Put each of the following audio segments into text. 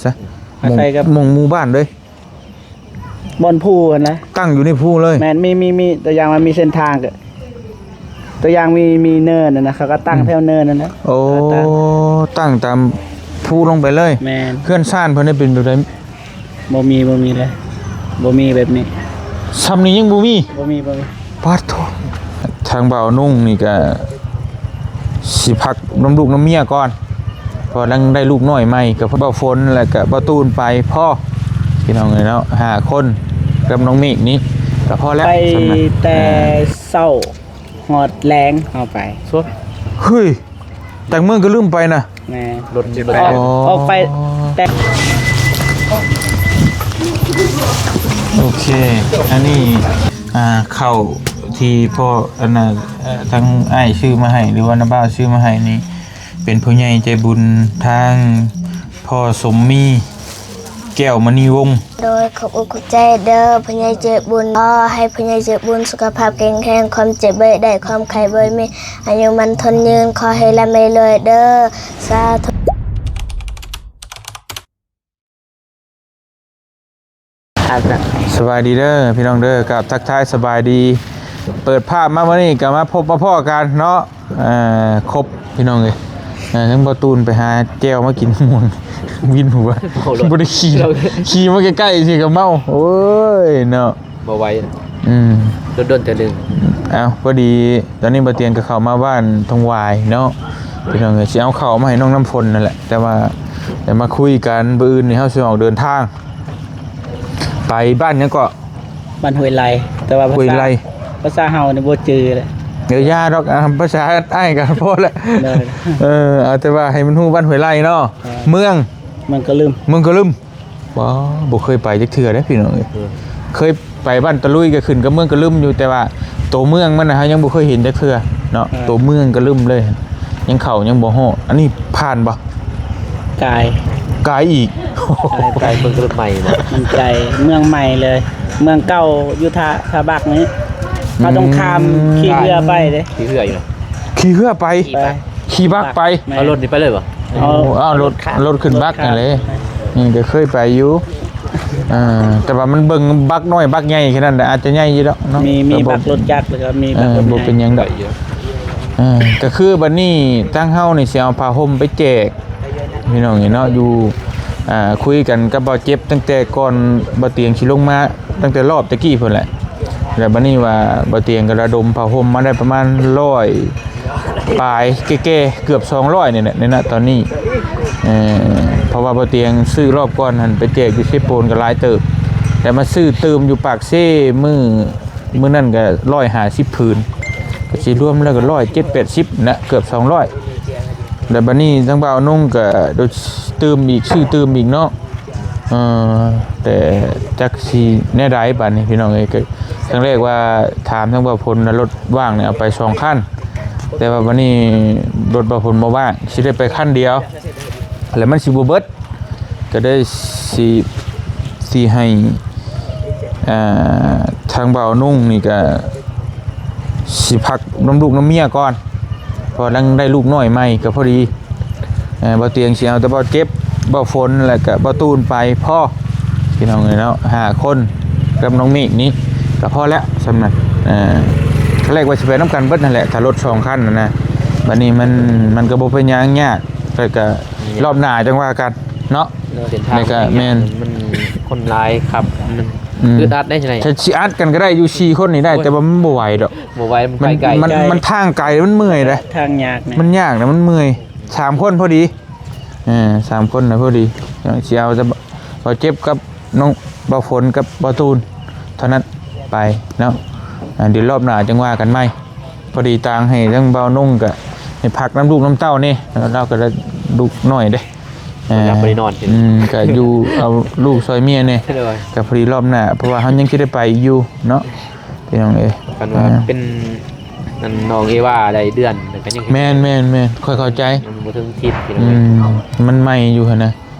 ຊະ ອາໄສກັບ ໝ່ອງ ໝູ່ບ້ານເລີຍ ບ່ອນພູຫັ້ນນະ ຕັ້ງຢູ່ໃນພູເລີຍ. ແມ່ນ ມີ ມີ ມີ ຕົວຢ່າງວ່າມີເສັ້ນທາງກໍ ຕົວຢ່າງມີ ມີເນີນຫັ້ນນະ ເຂົາກໍຕັ້ງ ອືມ ແຖວເນີນຫັ້ນນະ. ໂອ້ ຕັ້ງຕາມພູລົງໄປເລີຍ. ແມ່ນ. ເຮືອນຊານເພິ່ນນີ້ເປັນແບບໃດ? ບໍ່ມີ ບໍ່ມີເລີຍ ບໍ່ມີແບບນີ້. ຊ່ຳນີ້ຍັງບໍ່ມີ? ບໍ່ມີ ບໍ່ມີ. ປາດໂທ້ ທາງບ່າວນຸ່ງນີ້ກະຊິພັກນຳລູກນຳເມຍກ່ອນ ເພາະວ່າຍັງໄດ້ລູກນ້ອຍໃໝ່ ກະບ່າວຝົນ ແລະກະບ່າວຕູນໄປພໍ ພີ່ນ້ອງເອີຍເນາະ ຫ້າຄົນ ກັບນ້ອງເມກນີ້ກະພໍແລ້ວ. ໄປແຕ່ເຊົ້າຮອດແລງເຮົາໄປ. ເຮີ້ຍ ຈາກເມືອງກະລຶມໄປນະ? ແມ່ນ ລົດຊິໄປ ອອກ ອໍ ອອກໄປແຕ່ ໂອເຄ ອັນນີ້ ອ່າ ເຂົ້າທີ່ພໍ່ ອັນນ່າ ເອີ ທາງອ້າຍຊື້ມາໃຫ້ ຫຼືວ່ານ້າບ່າວຊື້ມາໃຫ້ນີ້ ເປັນຜູ້ໃຫຍ່ໃຈບຸນທາງພໍ່ສົມມີ ແກ້ວມະນີວົງ. ໂດຍ ຂອບອົກຂອບໃຈເດີຜູ້ໃຫຍ່ໃຈບຸນ. ຂໍໃຫ້ຜູ້ໃຫຍ່ໃຈບຸນສຸຂະພາບແຂງແຮງ, ຄວາມເຈັບບໍ່ໃຫ້ໄດ້, ຄວາມໄຂ້ບໍ່ໃຫ້ມີ, ອາຍຸໝັ້ນຄົນຍືນ, ຂໍໃຫ້ລ່ຳໃຫ້ລວຍເດີ. ສາທຸ. ສະບາຍດີເດີພີ່ນ້ອງເດີ, ກາບທັກທາຍສະບາຍດີ. ເປີດພາບມາມື້ນີ້ກໍມາພົບມາພໍ້ກັນເນາະ. ເອີ ຄົບພີ່ນ້ອງເອີຍ. ເອີ ທັງບ່າວຕູນໄປຫາແຈ່ວມາກິນມ່ວນ ວິນຫົວ ບໍ່ໄດ້ຂີ່ ຂີ່ມາໃກ້ໆຊິກໍເມົາ. ໂອ້ຍເນາະ ບໍ່ໄຫວນະ. ອືມ ດົນໆເທື່ອໜຶ່ງ. ເອົ້າ ພໍດີຕອນນີ້ບ່າວຕຽງກໍເຂົ້າມາບ້ານທົ່ງຫວາຍເນາະ ພີ່ນ້ອງເອີຍ. ຊິເອົາເຂົ້າມາໃຫ້ນ້ອງນ້ຳຝົນນັ້ນແຫຼະ ແຕ່ວ່າ ແຕ່ມາຄຸຍກັນ ມື້ອື່ນນີ້ເຮົາຊິອອກເດີນທາງ ໄປບ້ານຫຍັງເກາະ? ບ້ານຫ້ວຍໄລ່ ແຕ່ວ່າພາສາ ຫ້ວຍໄລ່ ພາສາເຮົານີ້ບໍ່ຈື່ເລີຍ. ເອີ ຢ່າດອກ ອ່າ ພາສາອ້າຍກໍພໍແລ້ວ. ເອີ ເອົາແຕ່ວ່າໃຫ້ມັນຮູ້ບ້ານຫ້ວຍໄລ່ເນາະ. ເອີ ເມືອງ ເມືອງກະລຶມ ເມືອງກະລຶມ. ບໍ່ ບໍ່ເຄີຍໄປຈັກເທື່ອເດ້ພີ່ນ້ອງເອີຍ. ເອີ ເຄີຍໄປບ້ານຕະລຸຍກໍຂຶ້ນກັບເມືອງກະລຶມຢູ່ ແຕ່ວ່າໂຕເມືອງມັນນະ ເຮົາຍັງບໍ່ເຄີຍເຫັນຈັກເທື່ອເນາະ. ເອີ ໂຕເມືອງກະລຶມເລີຍ ຍັງເຂົ້າຍັງບໍ່ຮອດ. ອັນນີ້ຜ່ານບໍ່? ກາຍ ກາຍອີກ ກາຍໄປ ເມືອງກະລຶມໃໝ່ບໍ່? ມັນໄກ ເມືອງໃໝ່ເລີຍ ເມືອງເກົ່າຢູ່ທ່າ ທ່າບັກນີ້. ເຮົາຕ້ອງຂ້າມ ອືມ ຂີ່ເຮືອໄປເດ້. ຂີ່ເຮືອຢູ່ ຂີ່ເຮືອໄປ ໄປ ຂີ່ບັກໄປ. ແມ່ນ ເອົາລົດນີ້ໄປເລີຍບໍ່? ເອົາ ເອົາລົດ ລົດຂຶ້ນບັກຫັ້ນເດ້. ນີ້ກໍເຄີຍໄປຢູ່ ອ່າ ແຕ່ວ່າມັນເບິ່ງບັກນ້ອຍບັກໃຫຍ່ແຄ່ນັ້ນແຫຼະ ອາດຈະໃຫຍ່ຢູ່ດອກເນາະ. ມີ ມີບັກລົດຈັກ ແລ້ວກໍມີບັກລົດໃຫຍ່ ບໍ່ເປັນຫຍັງດອກ. ເອີ ກໍຄືບັດນີ້ທາງເຮົານີ້ຊິເອົາຜ້າຫົ່ມໄປແຈກ ພີ່ນ້ອງເອີຍເນາະ. ຢູ່ ອ່າ ຄຸຍກັນກັບບ່າວເຈັບຕັ້ງແຕ່ກ່ອນບ່າວຕຽງຊິລົງມາ ຕັ້ງແຕ່ຮອບຕະກີ້ພຸ້ນແຫຼະ. ແລ້ວບັດນີ້ວ່າບ່າວຕຽງກໍລະດົມຜ້າຫົ່ມມາໄດ້ປະມານຮ້ອຍປາຍແກ່ໆ ເກືອບສອງຮ້ອຍນີ້ແຫຼະ ໃນນະຕອນນີ້. ເອີ ເພາະວ່າບ່າວຕຽງຊື້ຮອບກ່ອນຫັ້ນໄປແຈກຢູ່ເຊໂປນກໍຫຼາຍເຕີບ ແລ້ວມາຊື້ຕື່ມຢູ່ປາກເຊມື້ ມື້ນັ້ນກໍຮ້ອຍຫ້າສິບຜືນ ກໍຊິລວມແລ້ວກໍຮ້ອຍເຈັດແປດສິບນະ ເກືອບສອງຮ້ອຍ. ແລ້ວບັດນີ້ທາງບ່າວນຸ່ງກໍໄດ້ຕື່ມອີກ ຊື້ຕື່ມອີກເນາະ. ເອີ ແຕ່ຈັກຊິແນວໃດບາດນີ້ພີ່ນ້ອງເອີຍ. ກໍຄັ້ງແລກວ່າຖາມທາງບ່າວພົນນະ ລົດວ່າງນີ້ເອົາໄປສອງຄັນ ແຕ່ວ່າບັດນີ້ລົດບ່າວພົນບໍ່ວ່າງ ຊິໄດ້ໄປຄັນດຽວ ແລ້ວມັນຊິບໍ່ເບິດ. ກໍໄດ້ຊິ ຊິໃຫ້ ອ່າ ທາງບ່າວນຸ່ງນີ້ກໍຊິພັກນຳລູກນຳເມຍກ່ອນ ເພາະວ່າຍັງໄດ້ລູກນ້ອຍໃໝ່ກໍພໍດີ. ເອີ ບ່າວຕຽງຊິເອົາແຕ່ບ່າວເຈັບ ບ່າວຝົນ ແລ້ວກໍບ່າວຕູນໄປພໍ ພີ່ນ້ອງເອີຍເນາະ ຫ້າຄົນ ກັບນ້ອງເມກນີ້ກໍພໍແລ້ວສ່ຳນັ້ນ. ເອີ ຕອນແລກວ່າຊິໄປນຳກັນເບິດຫັ້ນແຫຼະ ຖ້າລົດສອງຄັນຫັ້ນນະ. ບັດນີ້ມັນ ມັນກໍບໍ່ເປັນຫຍັງຍາກ ແລ້ວກໍ ລອບໜ້າຈັ່ງວ່າກັນເນາະ. ເສັ້ນທາງ ແມ່ນ ມັນຄົນຫຼາຍຂັບ ມັນ ອືມ ອຶດອັດໄດ້ຈັ່ງໃດ. ຖ້າຊິອັດກັນກໍໄດ້ ຢູ່ສີ່ຄົນນີ້ໄດ້ ໂອ້ຍ ແຕ່ວ່າມັນບໍ່ໄຫວດອກ ບໍ່ໄຫວ ມັນ ມັນໄກ ມັນ ມັນ ມັນທາງໄກ ມັນເມື່ອຍເດ້ ທາງຍາກນະ ມັນຍາກນະ ມັນເມື່ອຍ. ສາມຄົນພໍດີ ເອີ ສາມຄົນນະພໍດີ. ຊິເອົາແຕ່ບ່າວເຈັບກັບນ້ອງ ບ່າວຝົນກັບບ່າວຕູນເທົ່ານັ້ນໄປເນາະ. ອ່າ ດຽວລອບໜ້າຈັ່ງວ່າກັນໃໝ່. ພໍດີຕ່າງໃຫ້ທັງບ່າວນຸ່ງກໍໃຫ້ພັກນຳລູກນຳເຕົ້າແດ່ ລາວກໍໄດ້ລູກນ້ອຍເດ້. ເອີ ບໍ່ໄດ້ນອນ ອືມ ກໍຢູ່ເອົາລູກຊ່ອຍເມຍແດ່ ໂດຍ ກໍພໍດີລອບໜ້າ ເພາະວ່າເຮົາຍັງຊິໄດ້ໄປຢູ່ເນາະ ພີ່ນ້ອງເອີຍ. ຄັນວ່າ ອ່າ ເປັນອັນນ້ອງເອວາໄດ້ເດືອນ ກໍຍັງ ແມ່ນໆໆ ຂ້ອຍເຂົ້າໃຈ ມັນບໍ່ເຖິງທິດ ພີ່ນ້ອງເອີຍ. ອືມ ມັນໃໝ່ຢູ່ຫັ້ນນະ.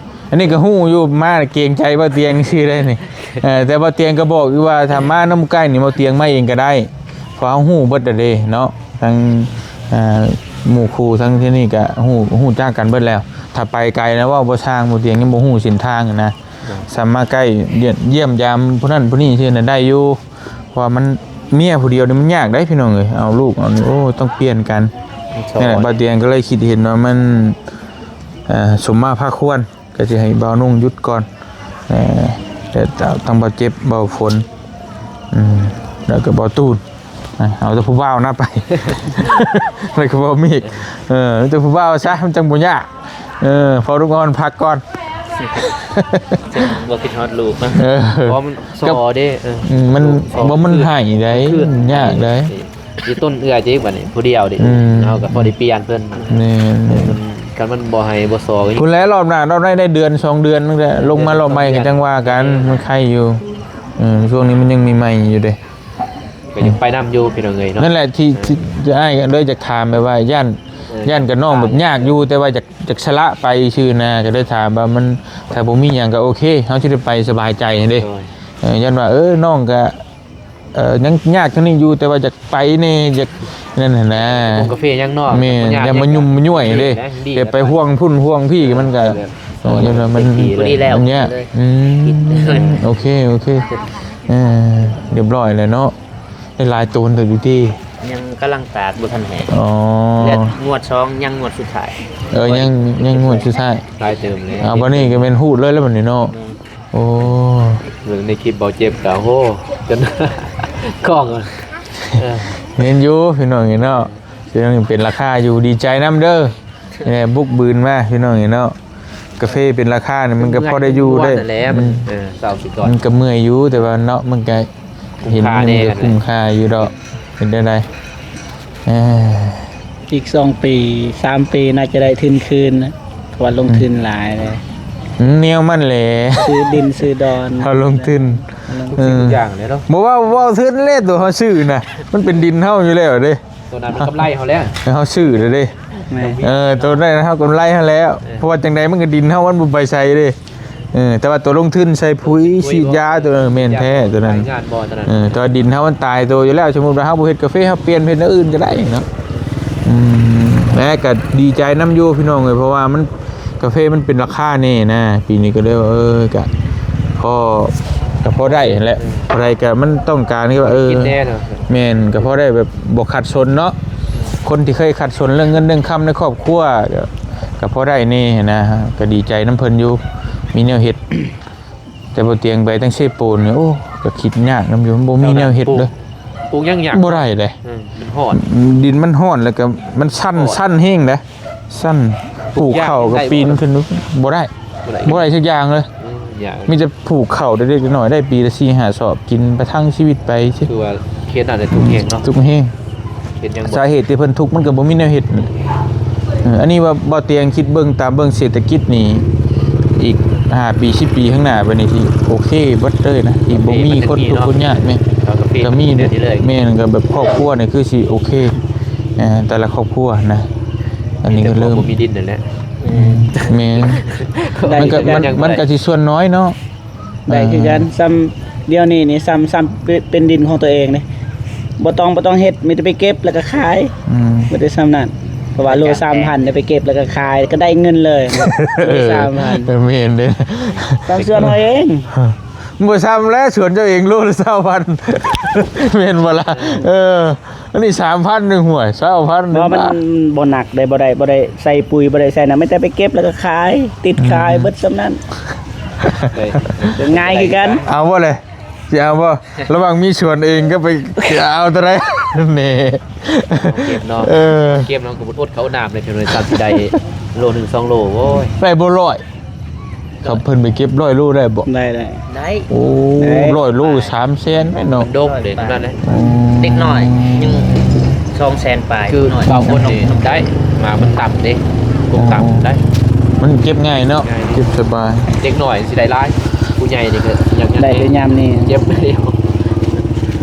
ອັນນີ້ກໍຮູ້ຢູ່ ມາເກງໃຈບ່າວຕຽງຊື່ໄດ໋ນີ້. ເອີ ແຕ່ບ່າວຕຽງກໍບອກຢູ່ວ່າ ຖ້າມານຳໃກ້ນີ້ ບ່າວຕຽງມາເອງກໍໄດ້ ເພາະເຮົາຮູ້ເບິດແລ້ວເດ້ເນາະ. ທັງ ເອີ ໝູ່ຄູ່ທັງທີ່ນີ້ກໍຮູ້ ຮູ້ຈັກກັນເບິດແລ້ວ ຖ້າໄປໄກນະ ເວົ້າບໍ່ຊ່າງ ບໍ່ຕຽງ ຍັງບໍ່ຮູ້ເສັ້ນທາງນະ. ໂດຍ ສາມາດໃກ້ ຢ້ຽມຢາມຜູ້ນັ້ນຜູ້ນີ້ຊື່ນະ ໄດ້ຢູ່. ເພາະວ່າມັນ ເມຍຜູ້ດຽວນີ້ມັນຍາກເດ້ພີ່ນ້ອງເອີຍ ເອົາລູກເອົານີ້ ໂອ້ ຕ້ອງປ່ຽນກັນ. ແມ່ນແຫຼະ ບ່າວຕຽງກໍເລີຍຄິດເຫັນວ່າມັນ ເອີ ສົມມາພາຄວນ ກໍຊິໃຫ້ບ່າວນຸ່ງຢຸດກ່ອນ ເອີ ແຕ່ທາງບ່າວເຈັບ ບ່າວຝົນ ອືມ ແລ້ວກໍບ່າວຕູນ ເອົາແຕ່ຜູ້ບ່າວນະໄປ ແລ້ວກໍບ່າວເມກ ເອີ ມີແຕ່ຜູ້ບ່າວຊະ ມັນຈັ່ງບໍ່ຍາກ. ເອີ ພໍລູກອ່ອນພັກກ່ອນ ບໍ່ຄິດຮອດລູກນະ. ເອີ ເພາະມັນຊໍເດ້. ເອີ ອືມ ມັນ ຊໍ ບໍ່ ມັນໃຫ້ໄດ໋ ມັນຍາກໄດ໋. ຢູ່ຕົ້ນເອື້ອຍເດ້ບັດນີ້ ຜູ້ດຽວເດ້. ອືມ ເຮົາກໍພໍໄດ້ປ່ຽນເພິ່ນ. ແມ່ນ ເອີ ມັນ ຄັນມັນບໍ່ໃຫ້ບໍ່ຊໍກໍ ພຸ້ນແຫຼະ ລອບໜ້າ ລອບໃນໄດ້ເດືອນສອງເດືອນ ລອງມາລອບໃໝ່ກໍຈັ່ງວ່າກັນ. ມັນໄຄຢູ່. ເອີ ຊ່ວງນີ້ມັນຍັງໃໝ່ໆຢູ່ເດ້. ກໍຢາກໄປນຳຢູ່ພີ່ນ້ອງເອີຍເນາະ. ນັ້ນແຫຼະທີ່ ເອີ ທີ່ອ້າຍກໍເລີຍຢາກຖາມ ແບບວ່າຢ້ານ ເອີ ຢ້ານກັບນ້ອງແບບຍາກຢູ່ ແຕ່ວ່າຢາກ ຢາກສະຫຼະໄປຊື່ນະ ກໍເລີຍຖາມວ່າມັນ ຖ້າບໍ່ມີຫຍັງກໍໂອເຄ ເຮົາຊິໄດ້ໄປສະບາຍໃຈເດ້. ໂດຍ ເອີ ຢ້ານວ່າ ເອີ ນ້ອງກໍ ເອີ ຍັງຍາກທາງນີ້ຢູ່ ແຕ່ວ່າຢາກໄປແດ່ ຢາກນັ້ນຫັ້ນນະ. ກາເຟຍັງເນາະ. ແມ່ນ ຢ່າມາຫຍຸ້ມມາຍ້ວຍເດ້ ຢ່າໄປຫ່ວງພຸ້ນຫ່ວງພີ້ ມັນກໍ ເອີ ຢ້ານວ່າມັນ ພໍດີແລ້ວ ມັນຍາກ. ອືມ ໂອເຄ ໂອເຄ ເອີ ຮຽບຮ້ອຍແລ້ວເນາະ. ໄດ້ຫຼາຍໂຕເຕີບຢູ່ຕິ? ຍັງກຳລັງຕາກ ບໍ່ທັນແຫ້ງ. ອໍ ແລະງວດສອງ ຍັງງວດສຸດທ້າຍ. ເອີ ຍັງ ຍັງງວດສຸດທ້າຍ ຫຼາຍເຕີບແລ້ວ. ອ່າ ບັດນີ້ກໍແມ່ນຮູດເລີຍແລ້ວບັດນີ້ເນາະ. ແມ່ນ ໂອ້ ເບິ່ງໃນຄລິບເບົາເຈັບກໍ ໂອ້ ຈົນກ້ອງ. ເອີ ເຫັນຢູ່ພີ່ນ້ອງເນາະ. ເປັນລາຄາຢູ່ ດີໃຈນຳເດີ. ແມ່ນແຫຼະ ບຸກບືນມາພີ່ນ້ອງເອີຍເນາະ. ກາເຟເປັນລາຄານີ້ມັນກໍພໍໄດ້ຢູ່ໄດ້. ເມື່ອຍແຫຼະ ມັນ ອືມ ເອີ ເຊົາຊິກ່ອນ ມັນກໍເມື່ອຍຢູ່ ແຕ່ວ່າເນາະ ມັນກໍເຫັນ ຄຸ້ມຄ່າແດ່ ມັນກໍຄຸ້ມຄ່າຢູ່ດອກ. ເປັນໄດ້ໄດ ເອີ ອີກສອງປີ ສາມປີ ໜ້າຈະໄດ້ທຶນຄືນນະ ເພາະວ່າລົງທຶນ ອືມ ຫຼາຍເລີຍ. ອືມ ແນວມັນແຫຼະ ຊື້ດິນຊື້ດອນ ເຮົາລົງທຶນ ເອີ ທຸກສິ່ງທຸກຢ່າງແຫຼະເນາະ. ບໍ່ເວົ້າ ເວົ້າທຶນແຫຼະ ຕົວເຮົາຊື້ນະ ມັນເປັນດິນເຮົາຢູ່ແລ້ວເດ້. ຕົວນັ້ນມັນກຳໄລເຮົາແລ້ວ ເຮົາຊື້ແລ້ວເດ້. ແມ່ນ ເອີ ຕົວນັ້ນເຮົາກຳໄລເຮົາແລ້ວ. ເອີ ເພາະວ່າຈັ່ງໃດມັນກໍດິນເຮົາ ມັນບໍ່ໄປໃສເດ້. ເອີ ແຕ່ວ່າຕົວລົງທຶນໃສ່ປຸຍ ສີດຢາຕົວນັ້ນ ແມ່ນແທ້ຕົວນັ້ນ. ເອີ ແຕ່ວ່າດິນເຮົາມັນຕາຍໂຕຢູ່ແລ້ວ. ສົມມຸດວ່າເຮົາບໍ່ເຮັດກາເຟ ເຮົາປ່ຽນເຮັດແນວອື່ນກໍໄດ້ເນາະ. ອືມ ແລະກໍດີໃຈນຳຢູ່ພີ່ນ້ອງເອີຍ ເພາະວ່າມັນ ກາເຟມັນເປັນລາຄາແດ່ນະ ປີນີ້ກໍເລີຍວ່າ ເອີ ກະພໍ ກະພໍໄດ້ຫັ້ນແຫຼະ. ເອີ ພໍໄດ້ກະມັນຕ້ອງການທີ່ວ່າ ເອີ ກິນແດ່ເນາະ. ແມ່ນ ກະພໍໄດ້ແບບບໍ່ຂັດສົນເນາະ. ຄົນທີ່ເຄີຍຂັດສົນເລື່ອງເງິນເລື່ອງຄຳໃນຄອບຄົວ ກະ ກະພໍໄດ້ແດ່ຫັ້ນນະ ກະດີໃຈນຳເພິ່ນຢູ່ ມີແນວເຮັດ. ແຕ່ບໍ່ຕຽງໄປຕັ້ງເຊໂປນນີ້ ໂອ້ ກະຄິດຍາກນຳຢູ່ ມັນບໍ່ມີແນວເຮັດເລີຍ. ປູກ ປູກຫຍັງຍາກ ບໍ່ໄດ້ເດ້. ເອີ ມັນຮ້ອນ ດິນມັນຮ້ອນ ແລ້ວກໍມັນຊັນ ຊັນແຮງເດ້. ຊັ້ນ ປູກເຂົ້າກໍປີນຂຶ້ນບໍ່ໄດ້ ບໍ່ໄດ້ ບໍ່ໄດ້ຈັກຢ່າງເລີຍ. ອືມ ຍາກ ມີແຕ່ປູກເຂົ້າເລັກໆນ້ອຍໆ ໄດ້ປີລະສີ່ຫ້າສອບ ກິນປະທັງຊີວິດໄປ. ຄືວ່າເຂດນັ້ນແຫຼະທຸກແຫ່ງເນາະ ທຸກແຫ່ງ. ສາເຫດທີ່ເພິ່ນທຸກມັນກໍບໍ່ມີແນວເຮັດ. ເອີ ອັນນີ້ວ່າບໍ່ຕຽງຄິດເບິ່ງຕາມເບິ່ງເສດຖະກິດນີ້ ອີກຫ້າປີ ສິບປີຂ້າງໜ້າໄປນີ້ ທີ່ໂອເຄເບິດເລີຍນະ ທີ່ບໍ່ມີຄົນທຸກຄົນຍາກແມ່ນ ກໍມີ ແມ່ນ ກໍແບບຄອບຄົວນີ້ຄືຊິໂອເຄ ເອີ ແຕ່ລະຄອບຄົວນະ. ອັນນີ້ກໍເລີ່ມ ມີແຕ່ພວກບໍ່ມີດິນນັ້ນແຫຼະ. ແມ່ນ ມັນກໍ ມັນກໍຊິສ່ວນນ້ອຍເນາະ. ໄດ້ຄືກັນ ອ່າ ສ່ຳດຽວນີ້ນີ້ ສ່ຳ ສ່ຳເປັນ ເປັນດິນຂອງຕົວເອງເດ້ ບໍ່ຕ້ອງ ບໍ່ຕ້ອງເຮັດ ມີແຕ່ໄປເກັບແລ້ວກໍຂາຍ. ອືມ ບໍ່ໄດ້ສ່ຳນັ້ນ ເພາະວ່າໂລສາມພັນ ໄດ້ໄປເກັບແລ້ວກໍຂາຍ ກໍໄດ້ເງິນເລີຍ ໂລສາມພັນ. ເອີ ແມ່ນເດ້ ສ່ຳສວນເຮົາເອງ. ບໍ່ສ່ຳແລ້ວ ສວນເຈົ້າເອງໂລລະຊາວພັນ ແມ່ນບໍ່ລະ? ເອີ ອັນນີ້ສາມພັນໜຶ່ງ ຫ້ວຍ ຊາວພັນ ບໍ່ ມັນບໍ່ໜັກເດ້ ບໍ່ໄດ້ ບໍ່ໄດ້ໃສ່ປຸຍ ບໍ່ໄດ້ໃສ່ຫຍັງ ມີແຕ່ໄປເກັບແລ້ວກໍຂາຍ ຕິດຂາຍ ອືມ ເບິດສ່ຳນັ້ນ. ໄດ້ ກໍງ່າຍຄືກັນ. ເອົາບໍ່ເລີຍ ຊິເອົາບໍ່? ລະຫວ່າງມີສວນເອງກັບໄປ ຊິເອົາຕົວໃດແນ່? ເກັບເນາະ ເອີ ເກັບເນາະ ກໍອົດເຂົ້າອົດນ້ຳເລີຍ ເພິ່ນວ່າຊິໄດ້ໂລໜຶ່ງສອງໂລ. ໂອ້ຍ ໄດ້ບໍ່ຮ້ອຍ ຄັນເພິ່ນໄປເກັບຮ້ອຍໂລໄດ້ບໍ່? ໄດ້ ໄດ້ ໄດ້. ໂອ້ ໄດ້ ຮ້ອຍໂລສາມແສນແມ່ນເນາະ ມັນດົກເດ້ ນັ້ນແຫຼະ. ໂອ້ ເດັກນ້ອຍຍັງສອງແສນປາຍ ຄືບາງຄົນນີ້ໄດ້ ໝາກມັນຕ່ຳເດ້ ກົກຕ່ຳໄດ້ ມັນເກັບງ່າຍເນາະ ເກັບສະບາຍ. ເດັກນ້ອຍຊິໄດ້ຫຼາຍ ຜູ້ໃຫຍ່ນີ້ກໍຍັງ ໄດ້ແຕ່ຍາມນີ້ ເກັບໄດ້.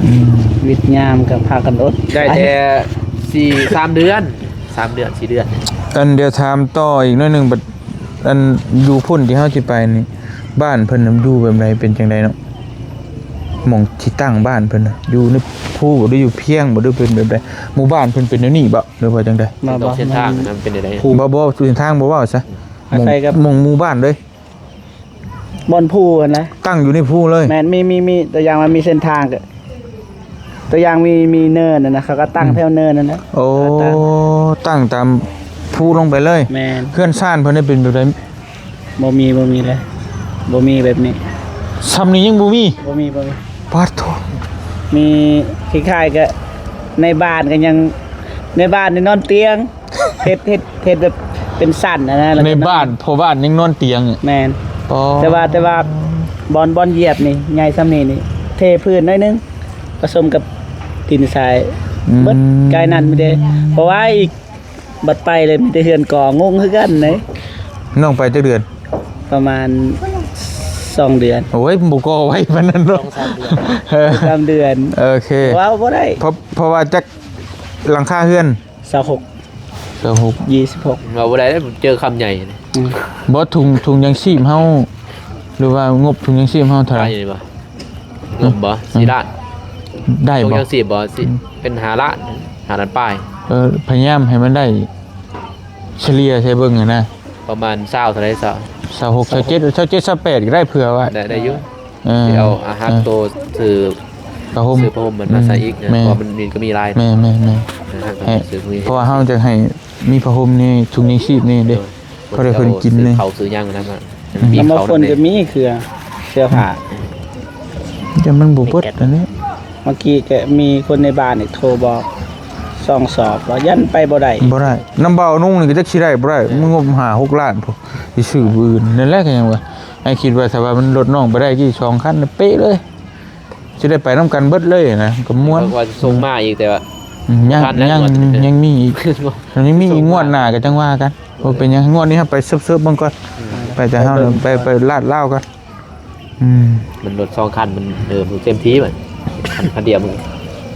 ອືມ ວິດຍາມກໍພາກັນອົດ ໄດ້ແຕ່ສີ່ ສາມເດືອນ ສາມເດືອນ ສີ່ເດືອນ. ອັນ ດຽວຖາມຕໍ່ອີກໜ້ອຍໜຶ່ງ ບັດ ອັນ ຢູ່ພຸ້ນທີ່ເຮົາຊິໄປນີ້ ບ້ານເພິ່ນນະຢູ່ແບບໃດ ເປັນຈັ່ງໃດເນາະ? ໝ່ອງທີ່ຕັ້ງບ້ານເພິ່ນນະ ຢູ່ໃນພູບໍ່ ຫຼືຢູ່ພຽງບໍ່ ຫຼືເປັນແບບໃດ? ໝູ່ບ້ານເພິ່ນເປັນແນວນີ້ບໍ່ ຫຼືວ່າຈັ່ງໃດ? ບໍ່ ບໍ່ ເສັ້ນທາງນັ້ນເປັນແນວໃດ? ບໍ່ ບໍ່ ເສັ້ນທາງບໍ່ເວົ້າຊະ. ອາໄສກັບ ໝ່ອງ ໝູ່ບ້ານເດ້ ບ່ອນພູຫັ້ນນະ ຕັ້ງຢູ່ໃນພູເລີຍ. ແມ່ນ ມີ ມີ ມີ ຕົວຢ່າງວ່າມີເສັ້ນທາງກໍ ຕົວຢ່າງມີ ມີເນີນຫັ້ນນະ ເຂົາກໍຕັ້ງ ອືມ ແຖວເນີນຫັ້ນນະ. ໂອ້ ເຂົາກໍຕັ້ງ ຕັ້ງຕາມພູລົງໄປເລີຍ. ແມ່ນ ເຮືອນຊານເພິ່ນໄດ້ເປັນແບບໃດ? ບໍ່ມີ ບໍ່ມີເລີຍ ບໍ່ມີແບບນີ້ ຊ່ຳນີ້ຍັງບໍ່ມີ. ບໍ່ມີ ບໍ່ມີ. ປາດໂທ້ ມີຄ້າຍໆກັບໃນບ້ານກໍຍັງ ໃນບ້ານນີ້ນອນຕຽງ ເຮັດ ເຮັດ ເຮັດແບບເປັນຊັ້ນຫັ້ນນະ ແລ້ວກໍ ໃນບ້ານ ພໍ່ບ້ານຍັງນອນຕຽງ. ແມ່ນ ອໍ ແຕ່ວ່າ ແຕ່ວ່າບ່ອນ ບ່ອນຢຽບນີ້ໃຫຍ່ຊ່ຳນີ້ນີ້ ເທພື້ນໜ້ອຍໜຶ່ງ ປະສົມກັບດິນຊາຍ ອືມ ເບິດ ກາຍນັ້ນມີແຕ່ ເພາະວ່າອີກ ບັດໄປເລີຍມີແຕ່ເຮືອນກອງງຸ້ງຄືກັນເດ້. ນ້ອງໄປຈັກເດືອນ? ປະມານສອງເດືອນ. ໂອ້ຍ ບໍ່ກໍໄວປານນັ້ນເນາະ ສອງສາມເດືອນ ເອີ ສາມເດືອນ. ໂອເຄ ເວົ້າບໍ່ໄດ້ ເພາະ ເພາະວ່າຈັກຫຼັງຄາເຮືອນ? ຊາວຫົກ ຊາວຫົກ ຊາວຫົກ ເວົ້າບໍ່ໄດ້ເດີ ເຈີຄຳໃຫຍ່. ອືມ ບໍ່ ທຸງ ທຸງຍາງຊີບເຮົາ ຫຼືວ່າງົບທຸງຍາງຊີບເຮົາເທົ່າໃດ? ຫຍັງບໍ່? ສີ່ລ້ານ ໄດ້ບໍ່? ທຸງຍາງຊີບບໍ່? ເປັນຫ້າລ້ານ ຫ້າລ້ານປາຍ. ເອີ ພະຍາຍາມໃຫ້ມັນໄດ້ ສະເລ່ຍໃສ່ເບິ່ງຫັ້ນນະ ປະມານຊາວເທົ່າໃດ? ຊາວ ຊາວຫົກ ຊາວເຈັດ ຊາວເຈັດ ຊາວແປດກໍໄດ້ ເຜື່ອໄວ້ ໄດ້ ໄດ້ຢູ່. ເອີ ຊິເອົາອາຫານ ເອີ ໂຕຊື້ຜ້າຫົ່ມ ຊື້ຜ້າຫົ່ມມັນມາໃສ່ອີກ ອືມ ເພາະວ່າມັນ ມັນກໍມີຫຼາຍ. ແມ່ນໆໆ ເອີ ເຮົາກໍຊື້ ເພາະວ່າເຮົາຈະໃຫ້ມີຜ້າຫົ່ມນີ້ ທຸງຍາງຊີບນີ້ເດ້ ໂດຍ ເພາະໄດ້ເພິ່ນກິນນີ້ ຊື້ເຂົ້າຊື້ຫຍັງນຳ ອືມ ມີເຂົ້ານຳ ກໍມີເຄື່ອງ ເສື້ອຜ້າ ແຕ່ມັນບໍ່ເບິດອັນນີ້. ເມື່ອກີ້ກໍມີຄົນໃນບ້ານນີ້ໂທບອກສອງສອບວ່າຢ້ານໄປບໍ່ໄດ້ ບໍ່ໄດ້. ນຳບ່າວນຸ່ງນີ້ກໍຈັກຊິໄດ້ບໍ່ໄດ້ ເອີ ມັນງົບຫ້າຫົກລ້ານພຸ້ນ ຊິຊື້ມື້ອື່ນ. ນັ້ນແຫຼະ ກໍຍັງວ່າ ອ້າຍຄິດວ່າຖ້າວ່າມັນລົດນ້ອງໄປໄດ້ ສອງຄັນເປະເລີຍ ຊິໄດ້ໄປນຳກັນເບິດເລີຍນະ ກໍມ່ວນ. ວ່າຊິສົ່ງມາອີກ ແຕ່ວ່າ ອືມ ຍັງ ຍັງ ຍັງມີອີກ ຍັງມີອີກ ງວດໜ້າກໍຈັ່ງວ່າກັນ. ບໍ່ເປັນຫຍັງ ງວດນີ້ເຮົາໄປເສີບໆເບິ່ງກ່ອນ ອືມ ໄປແຕ່ເຮົາ ໄປ ໄປລາດລາວກ່ອນ. ອືມ ມັນລົດສອງຄັນ ມັນ ເອີ ມັນເຕັມທີ່ມັນ ຄັນ ຄັນດຽວມັນ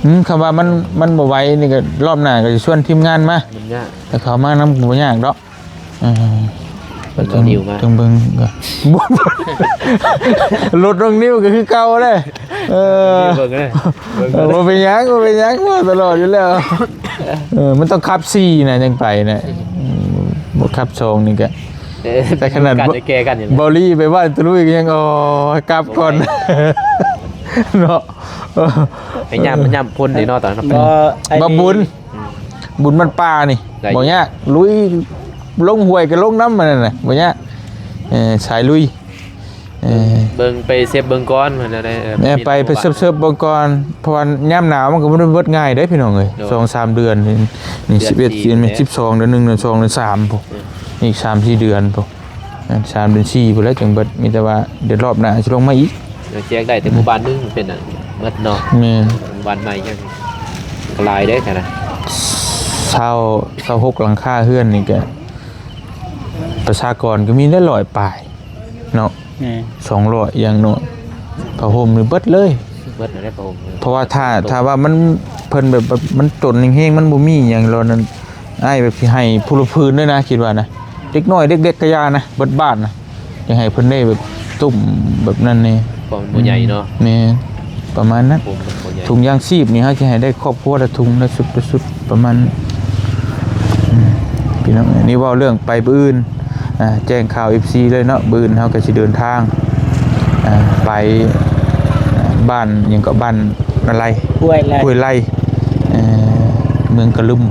ອືມ ຄຳວ່າມັນ ມັນບໍ່ໄຫວນີ້ກໍລອບໜ້າກໍຊິຊວນທີມງານມາ ມັນຍາກ ແຕ່ເຂົາມານຳກໍບໍ່ຍາກດອກ. ເອີ ເບິ່ງນ້ອງນິວມາ ຈັ່ງເບິ່ງກໍ ລົດນ້ອງນິວກໍຄືເກົ່າເດ້. ເອີ ເບິ່ງເດ້ ເບິ່ງ ເອີ ບໍ່ເປັນຫຍັງ ບໍ່ເປັນຫຍັງ ເວົ້າຕະຫຼອດຢູ່ແລ້ວ. ເອີ ມັນຕ້ອງຂັບສີ່ນະ ຈັ່ງໄປນະ ອືມ ບໍ່ຂັບສອງນີ້ກະ ເອີ ແຕ່ຂະໜາດ ມີໂອກາດໄດ້ແກ່ກັນຢູ່ ເບົາລີໄປບ້ານຕະລຸຍກໍຍັງ ໂອ້ຍ ກັບກ່ອນເນາະ. ເອີ ໄປຍາມ ຍາມຄົນເດ້ເນາະ ຕອນນັ້ນ ບໍ່ ບໍ່ບຸນ ອືມ ບຸນມັນປ່ານີ້ ໄດ້ຢູ່ ບໍ່ຍາກ ລຸຍ ລົງຫ້ວຍກໍລົງນຳ ອັນນັ້ນນະ ບໍ່ຍາກ. ເອີ ສາຍລຸຍ ເອີ ເບິ່ງ ໄປເຊັບເບິ່ງກ່ອນ ເພິ່ນນະ ເອີ ແມ່ນ ໄປ ໄປເຊີບໆເບິ່ງກ່ອນ ເພາະວ່າຍາມໜາວມັນກໍບໍ່ໄດ້ເບິດງ່າຍເດ້ພີ່ນ້ອງເອີຍ. ໂດຍ ສອງສາມເດືອນນີ້ ເດືອນສີ່ ສິບເອັດ ສິບສອງ ເດືອນໜຶ່ງ ເດືອນສອງ ເດືອນສາມພຸ້ນ ອີກສາມສີ່ເດືອນພຸ້ນ ເດືອນສາມ ເດືອນສີ່ພຸ້ນແຫຼະຈຶ່ງເບິດ. ມີແຕ່ວ່າເດືອນ ລອບໜ້າຊິລົງມາອີກ ແຈກໄດ້ແຕ່ໝູ່ບ້ານໜຶ່ງເປັນອັນໝົດເນາະ. ແມ່ນ ໝູ່ບ້ານໃໝ່ຍັງຫຼາຍເດ້ຫັ້ນນະ ຊາວ ຊາວຫົກຫຼັງຄາເຮືອນນີ້ກະ ປະຊາກອນກໍມີໄດ້ຮ້ອຍປາຍເນາະ. ແມ່ນ ສອງຮ້ອຍຢ່າງໜ້ອຍ ຜ້າຫົ່ມນີ້ເບິດເລີຍ ເບິດແລ້ວຜ້າຫົ່ມ. ເພາະວ່າຖ້າ ຖ້າວ່າມັນ ເພິ່ນແບບ ແບບມັນຈົນແຮງໆ ມັນບໍ່ມີຫຍັງແລ້ວນັ້ນ ອ້າຍແບບຊິໃຫ້ຜູ້ລະຜືນເລີຍນະ ຄິດວ່ານະ ເດັກນ້ອຍເດັກໆ ກະຢ່ານະ ເບິດບ້ານນະ ຢາກໃຫ້ເພິ່ນໄດ້ແບບຕຸ້ມແບບນັ້ນແດ່ ເພາະມັນບໍ່ໃຫຍ່ເນາະ. ແມ່ນ ປະມານນັ້ນ ທຸງ ທຸງຍາງຊີບນີ້ ເຮົາຊິໃຫ້ໄດ້ຄອບຄົວລະທຸງລະຊຸດ ລະຊຸດ ປະມານນັ້ນ. ອືມ ພີ່ນ້ອງ ນີ້ເວົ້າເລື່ອງໄປມື້ອື່ນ ອ່າ ແຈ້ງຂ່າວເອັຟຊີເລີຍເນາະ. ມື້ອື່ນເຮົາກໍຊິເດີນທາງ ອ່າ ໄປ ອ່າ ບ້ານຫຍັງເກາະ ບ້ານນາໄລ ຫ້ວຍໄລ ຫ້ວຍໄລ ເອີ ເມືອງກະລຶມ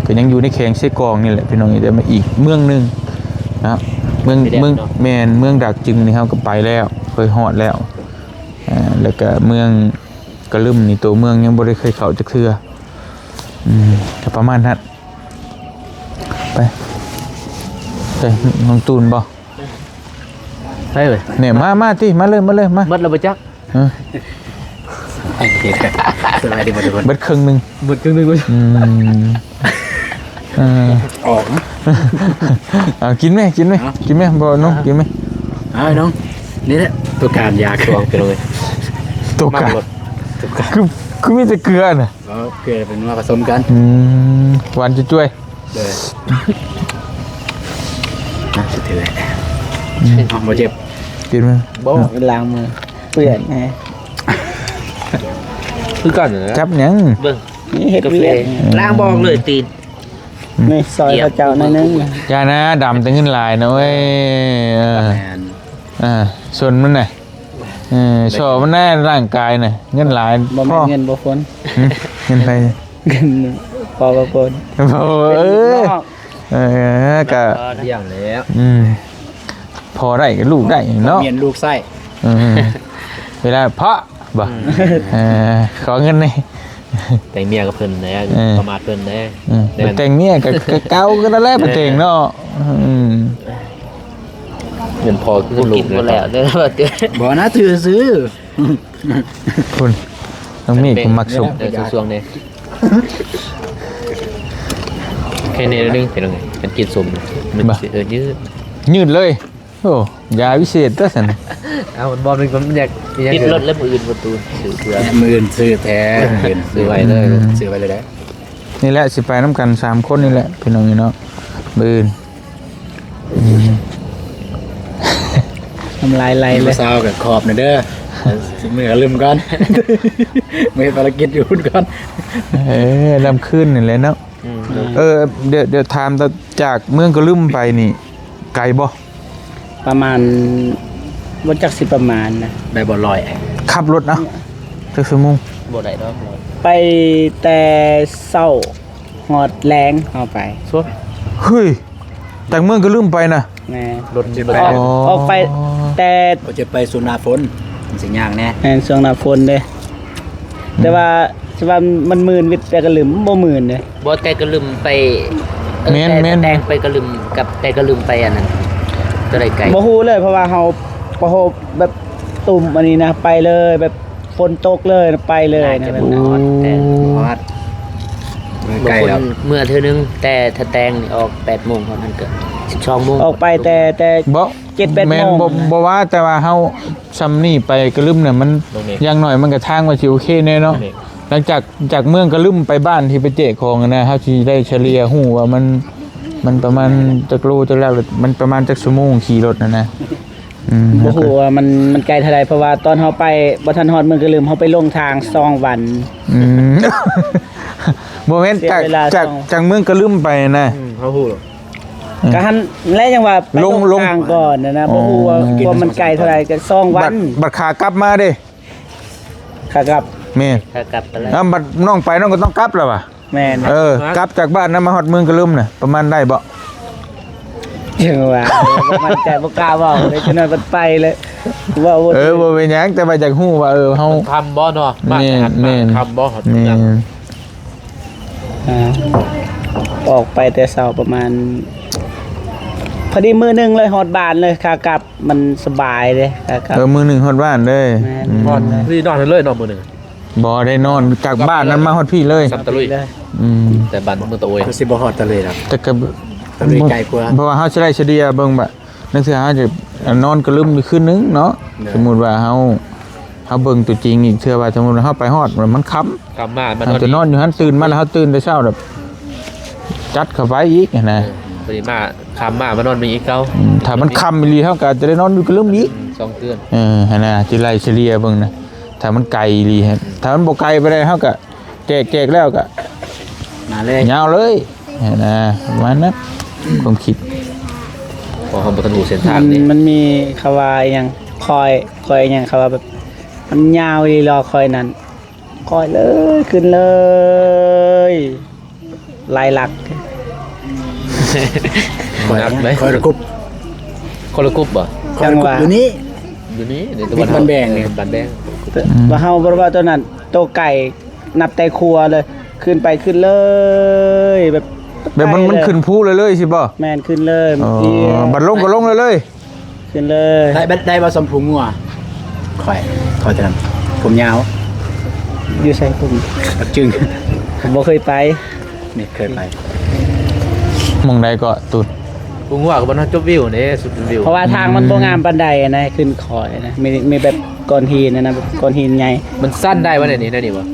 ກໍຍັງຢູ່ໃນແຂວງເຊກອງນີ້ແຫຼະ ພີ່ນ້ອງ ແຕ່ມາອີກເມືອງໜຶ່ງເນາະ. ເມືອງ ເມືອງ ແມ່ນ ເມືອງດາກຈຶງນີ້ເຮົາກໍໄປແລ້ວ ເຄີຍຮອດແລ້ວ. ອ່າ ແລ້ວກະເມືອງກະລຶມນີ້ ໂຕເມືອງຍັງບໍ່ໄດ້ເຄີຍເຂົ້າຈັກເທື່ອ. ອືມ ກະປະມານນັ້ນ. ໄປ ໄປ ນ້ອງຕູນບໍ່? ໃຊ່ເວີຍ ນີ້ ມາ ມາຕິ ມາເລີຍ ມາເລີຍ ມາ. ໝົດແລ້ວບໍ່ຈັກ? ເອີ ສະບາຍດີບໍ່ທຸກຄົນ? ເບິດເຄິ່ງໜຶ່ງ ເບິດເຄິ່ງໜຶ່ງເວີຍ. ອືມ ເອີ ອອກນະ ເອົາ ກິນແມ້ ກິນແມ້ ເອົາ ກິນແມ້ ບໍ່ນ້ອງ ເອົາ ກິນແມ້. ເອົານ້ອງ ນີ້ແຫຼະຕົວການຢາກ ຕົວການ ຕົວການ ຄື ຄືມີແຕ່ເກືອນະ. ເອີ ເກືອເປັນວ່າປະສົມກັນ. ອືມ ຫວານຈວຍໆ. ເດີ ນະ ສະເທຍ ອືມ ເອົາ ບໍ່ເຈັບ ກິນມາ ບໍ່ ເນາະ ລ້າງມື ເປື້ອນແຮງ ຄືກັນນະ. ຈັບຫຍັງ? ເບິ່ງ ນີ້ເຮັດວຽກ ກາເຟ ລ້າງບໍ່ອອກເລີຍຕີນ. ນີ້ ຊ່ອຍເຂົາເຈົ້າໜ້ອຍໜຶ່ງ. ຢ່ານະ ດຳແຕ່ເງິນຫຼາຍນະເວີຍ. ເອີ ແມ່ນ ອ່າ ສ່ວນມັນນະ ເອີ ຊ່ອຍມັນນະ ຮ່າງກາຍນະ ເງິນຫຼາຍ. ບໍ່ແມ່ນເງິນບໍ່ຝົນ. ຫຶ ເງິນໃຜ? ເງິນພໍ່ບໍ່ຝົນ. ໂອ້ ເອີ ເອີ ກະ ຢ້ຽມແລ້ວ. ອືມ ພໍໄດ້ກະລູກໄດ້ເນາະ ແມ່ນລູກໃຊ້. ເອີ ເວລາເພາະ ບໍ່ ອືມ ເອີ ຂໍເງິນແດ່. ແຕ່ງເມຍກັບເພິ່ນແດ່ ເອີ ປະມາດເພິ່ນແດ່. ອືມ ແຕ່ງເມຍກະ ກະເກົ່າກະນັ້ນແຫຼະ ເອີ ໄປແຕ່ງເນາະ. ອືມ ເງິນພໍຄືເງິນລູກ ບໍ່ກິນບໍ່ແລ້ວເດີ ບໍ່ນະ ຊື່ໆ. ພຸ້ນ ນ້ອງມີກະມັກຊຸບ ເອີ ຊ່ວງໆນີ້ ແຄ່ນີ້ໜຶ່ງ ເປັນຫຍັງ ມັນກິນສົ້ມ ມັນ ບໍ່ ຊິ ເອີ ຍືດ ຍືດເລີຍ. ໂອ້ ຢາວິເສດຕົວຊັ້ນ. ເອົາ ມັນບໍ່ ມັນຢາກ ຕິດລົດແລ້ວ ມື້ອື່ນປະຕູ ຊື້ເພື່ອ ມື້ອື່ນຊື້ແທ້ ມື້ອື່ນຊື້ໄວ້ເລີຍ. ອືມ ຊື້ໄວ້ເລີຍເດ້. ນີ້ແຫຼະ ຊິໄປນຳກັນສາມຄົນນີ້ແຫຼະ ພີ່ນ້ອງເອີຍເນາະ ມື້ອື່ນ. ອືມ ນ້ຳລາຍໄຫຼເລີຍ. ຜູ້ສາວກະຂອບໜ່ອຍເດີ ມື້ກະລຶມກ່ອນ ມື້ເຮັດພາລະກິດຢູ່ພຸ້ນກ່ອນ. ເອີ ນຳຄືນນີ້ແຫຼະເນາະ. ອືມ ເອີ ດຽວ ດຽວຖາມ ຈາກເມືອງກະລຶມໄປນີ້ໄກບໍ່? ປະມານ ບໍ່ຈັກຊິປະມານນະ ໄດ້ບໍ່ ຮ້ອຍ? ຂັບລົດເນາະ ຈັກຊົ່ວໂມງ? ບໍ່ໄດ້ດອກ ໄປແຕ່ເຊົ້າຮອດແລງເຮົາໄປ. ເຮີ້ຍ ຈາກເມືອງກະລຶມໄປນະ? ແມ່ນ ລົດຊິໄປ ອອກ ອໍ ອອກໄປແຕ່ ບໍ່ຈະໄປຊ່ວງໜ້າຝົນ ມັນຊິຍາກແດ່. ແມ່ນ ຊ່ວງໜ້າຝົນເດ້. ແຕ່ວ່າ ອືມ ຊິວ່າມັນມື່ນວິດແຕ່ກະລຶມ ບໍ່ມື່ນເດ້. ບໍ່ ແຕ່ກະລຶມໄປ ເອີ ແມ່ນ ແຕ່ ແມ່ນ ແຕ່ແຕງໄປກະລຶມ ກັບແຕ່ກະລຶມໄປອັນນັ້ນ ໂຕໃດໄກ? ບໍ່ຮູ້ເລີຍ ເພາະວ່າເຮົາ ເພາະເຮົາແບບຕຸ່ມອັນນີ້ນະ ໄປເລີຍ ແບບຝົນຕົກເລີຍ ໄປເລີຍນະ. ແບບ ໂອ້ ຮອດ ໄກແລ້ວ. ເມື່ອເທື່ອໜຶ່ງ ແຕ່ຖ້າແຕງນີ້ອອກແປດໂມງ ເທົ່ານັ້ນກະສິບສອງໂມງ ອອກໄປແຕ່ ແຕ່ ບໍ່ ເຈັດແປດໂມງ ບໍ່ ບໍ່ວ່າ ແຕ່ວ່າເຮົາຊ່ຳນີ້ໄປກະລຶມນະ ມັນ ຢ່າງໜ້ອຍມັນກະທາງວ່າຊິໂອເຄແດ່ເນາະ. ຫຼັງຈາກ ຈາກເມືອງກະລຶມໄປບ້ານທີ່ໄປແຈກຂອງຫັ້ນນະ ເຮົາຊິໄດ້ສະເລ່ຍຮູ້ວ່າມັນ ມັນປະມານຈັກໂລຈັກຫຼັກ ມັນປະມານຈັກຊົ່ວໂມງຂີ່ລົດຫັ້ນນະ. ອືມ ບໍ່ຮູ້ວ່າມັນ ມັນໄກເທົ່າໃດ ເພາະວ່າຕອນເຮົາໄປ ບໍ່ທັນຮອດເມືອງກະລຶມ ເຮົາໄປຫຼົງທາງສອງວັນ. ອືມ ບໍ່ແມ່ນ ຈາກ ຈາກເມືອງກະລຶມໄປນະ. ອືມ ເຮົາຮູ້ ກະຫັ້ນແຫຼະ ຍັງວ່າໄປຫຼົງທາງກ່ອນນະ ບໍ່ຮູ້ວ່າຄວາມມັນໄກເທົ່າໃດ ກະສອງວັນ. ບັດ ບັດຂາກັບມາເດ້? ຂາກັບ ແມ່ນ ຂາກັບໄປແລ້ວ. ເອົາ ບັດນ້ອງໄປ ນ້ອງກະຕ້ອງກັບແລ້ວຫວາ? ແມ່ນ ເອີ ກັບຈາກບ້ານນະ ມາຮອດເມືອງກະລຶມນະ ປະມານໄດ້ບໍ່? ຈັ່ງວ່າ ບໍ່ໝັ້ນໃຈ ບໍ່ກ້າເວົ້າເລີຍ ຈັ່ງນັ້ນມັນໄປເລີຍ ເວົ້າບໍ່ ເອີ ບໍ່ເປັນຫຍັງ ແຕ່ວ່າຢາກຮູ້ວ່າ ເອີ ເຮົາ ມັນຄ່ຳບໍ່ເນາະ? ແມ່ນ ແມ່ນ ຄ່ຳບໍ່? ແມ່ນ ອ່າ ອອກໄປແຕ່ເຊົ້າປະມານ ພໍດີມື້ໜຶ່ງເລີຍ ຮອດບ້ານເລີຍ ຂາກັບ ມັນສະບາຍເດ້ ຂາກັບ. ເອີ ມື້ໜຶ່ງຮອດບ້ານເລີຍ. ແມ່ນ ອືມ ຮອດ ພໍດີນອນເລີຍເນາະ ມື້ໜຶ່ງ. ບໍ່ໄດ້ນອນ ຈາກບ້ານນັ້ນມາຮອດພີ້ເລີຍ ຊຳຕະລຸຍ. ອືມ ແຕ່ບ້ານເມືອງຕະໂອຍ ຄືຊິບໍ່ຮອດຕະລຸຍດອກ ແຕ່ກະ ຕະລຸຍໄກກວ່າ ເພາະວ່າເຮົາຊິໄດ້ສະເລ່ຍເບິ່ງ ບາດ ນັກເສືອເຮົາຈະນອນກະລຶມຢູ່ຄືນໜຶ່ງເນາະ. ໂດຍ ສົມມຸດວ່າເຮົາ ເຮົາເບິ່ງຕົວຈິງອີກເທື່ອວ່າ ສົມມຸດວ່າເຮົາໄປຮອດ ມັນຄ່ຳ ຄ່ຳມາ ເຮົາຈະນອນຢູ່ຫັ້ນ ຕື່ນມາແລ້ວເຮົາຕື່ນແຕ່ເຊົ້າແບບ ຈັດເຂົ້າໄປອີກຫັ້ນນະ. ເອີ ພໍດີມາ ຄ່ຳມາ ມານອນເບິ່ງອີກເກົ່າ. ອືມ ຖ້າມັນຄ່ຳອີ່ຫຼີ ເຮົາກະອາດຈະໄດ້ນອນຢູ່ກະລຶມອີກ ສອງເທື່ອ. ເອີ ຫັ້ນນະ ຊິໄລ່ສະເລ່ຍເບິ່ງນະ ຖ້າມັນໄກອີ່ຫຼີ ຖ້າມັນບໍ່ໄກປານໃດ ເຮົາກະ ແຈກ ແຈກແລ້ວກະມາເລີຍ ຍາວເລີຍຫັ້ນນະ ປະມານນັ້ນ ຄວາມຄິດ. ເພາະເຮົາບໍ່ທັນຮູ້ເສັ້ນທາງເດ້ ມັນ ມັນມີເຂົາວ່າອີ່ຫຍັງ ຄອຍ ຄອຍອີ່ຫຍັງ ເຂົາວ່າແບບ ມັນຍາວອີ່ຫຼີ ຄອຍນັ້ນ ຄອຍເລີຍ ຂຶ້ນເລີຍ ຫຼາຍຫຼັກ. ຄອຍ ຄອຍລະກຸບ ຄົນລະກຸບບໍ່? ຄອຍລະກຸບຢູ່ນີ້ ຢູ່ນີ້ ຢູ່ນີ້ ຢູ່ຕາເວັນອອກ ບ້ານແບງ ເອີ ບ້ານແບງ. ອືມ ວ່າເຮົາບໍ່ໄດ້ເວົ້າໂຕນັ້ນ ໂຕໄກ ນັບແຕ່ຂົວເລີຍ ຂຶ້ນໄປຂຶ້ນເລີຍ ແບບ ແບບມັນ ໄປເລີຍ ມັນຂຶ້ນພູເລີຍໆ ຊິບໍ່? ແມ່ນ ຂຶ້ນເລີຍ. ອໍ ບັດລົງກະລົງເລີຍໆ ຂຶ້ນເລີຍ. ໄດ້ ໄດ້ບໍ່ ສ່ຳພູງົວ? ຂ້ອຍ ຂ້ອຍຕອນນັ້ນ ຜົມຍາວ. ຢູ່ໃສ? ຜົມ ປັກຈຶງ ບໍ່ເຄີຍໄປ. ນີ້ເຄີຍໄປ ໝ່ອງໃດເກາະ? ຕູນ ພູງົວກະບໍ່ນອນ ຈຸດວິວເດ້ ຈຸດວິວ. ເພາະວ່າທາງມັນ ອືມ ບໍ່ງາມປານໃດນະ ຂຶ້ນຄອຍນະ ມີ ມີແບບກ້ອນຫີນນະ ແບບກ້ອນຫີນໃຫຍ່. ມັນຊັນໄດ້ບໍ່ແນວນີ້ ແນວນີ້ບໍ່?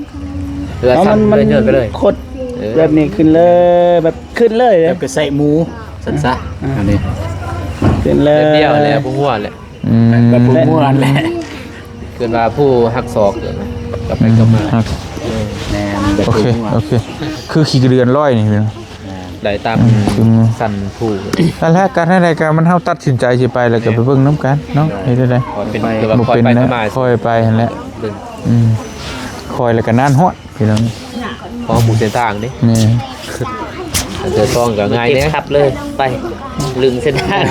ເອີ ເພາະມັນ ມັນ ເລີຍ ເລີຍໄປເລີຍ ຄົດ ເອີ ແບບນີ້ຂຶ້ນເລີຍ ແບບຂຶ້ນເລີຍ ແບບກະໄຊໝູ ຊັ້ນຊະ. ອືມ ອັນນີ້ ຂຶ້ນເລີຍ ແບບດຽວແຫຼະ ບໍ່ຮູ້ແຫຼະ. ອືມ ແບບບໍ່ຮູ້ແຫຼະ ເອີ້ນວ່າຜູ້ຮັກສອກ ກັບໄປກັບມາ. ອືມ ຮັກ ເອີ ແມ່ນ ແບບ ໂອເຄ ບໍ່ຮູ້. ໂອເຄ ຄືຂີ້ກະເດືອນລອຍນີ້ ແມ່ນ ແມ່ນ ໄປຕາມ ອືມ ຊັ້ນພູ ນັ້ນແຫຼະ ການໃດກໍມັນ ເຮົາຕັດສິນໃຈຊິໄປ ແລ້ວກໍໄປເບິ່ງນຳກັນເນາະ. ເຮັດໄດ້ ເປັນ ຄືວ່າ ບໍ່ເປັນນະ ຄ່ອຍໄປຫັ້ນແຫຼະ. ອືມ ຄ່ອຍແລ້ວກໍນານຮອດ ພີ່ນ້ອງ ພໍຮູ້ເສັ້ນທາງເດ້. ແມ່ນ ເທື່ອສອງກໍງ່າຍແດ່ ຂັບເລີຍໄປ ລຶ້ງເສັ້ນທາງ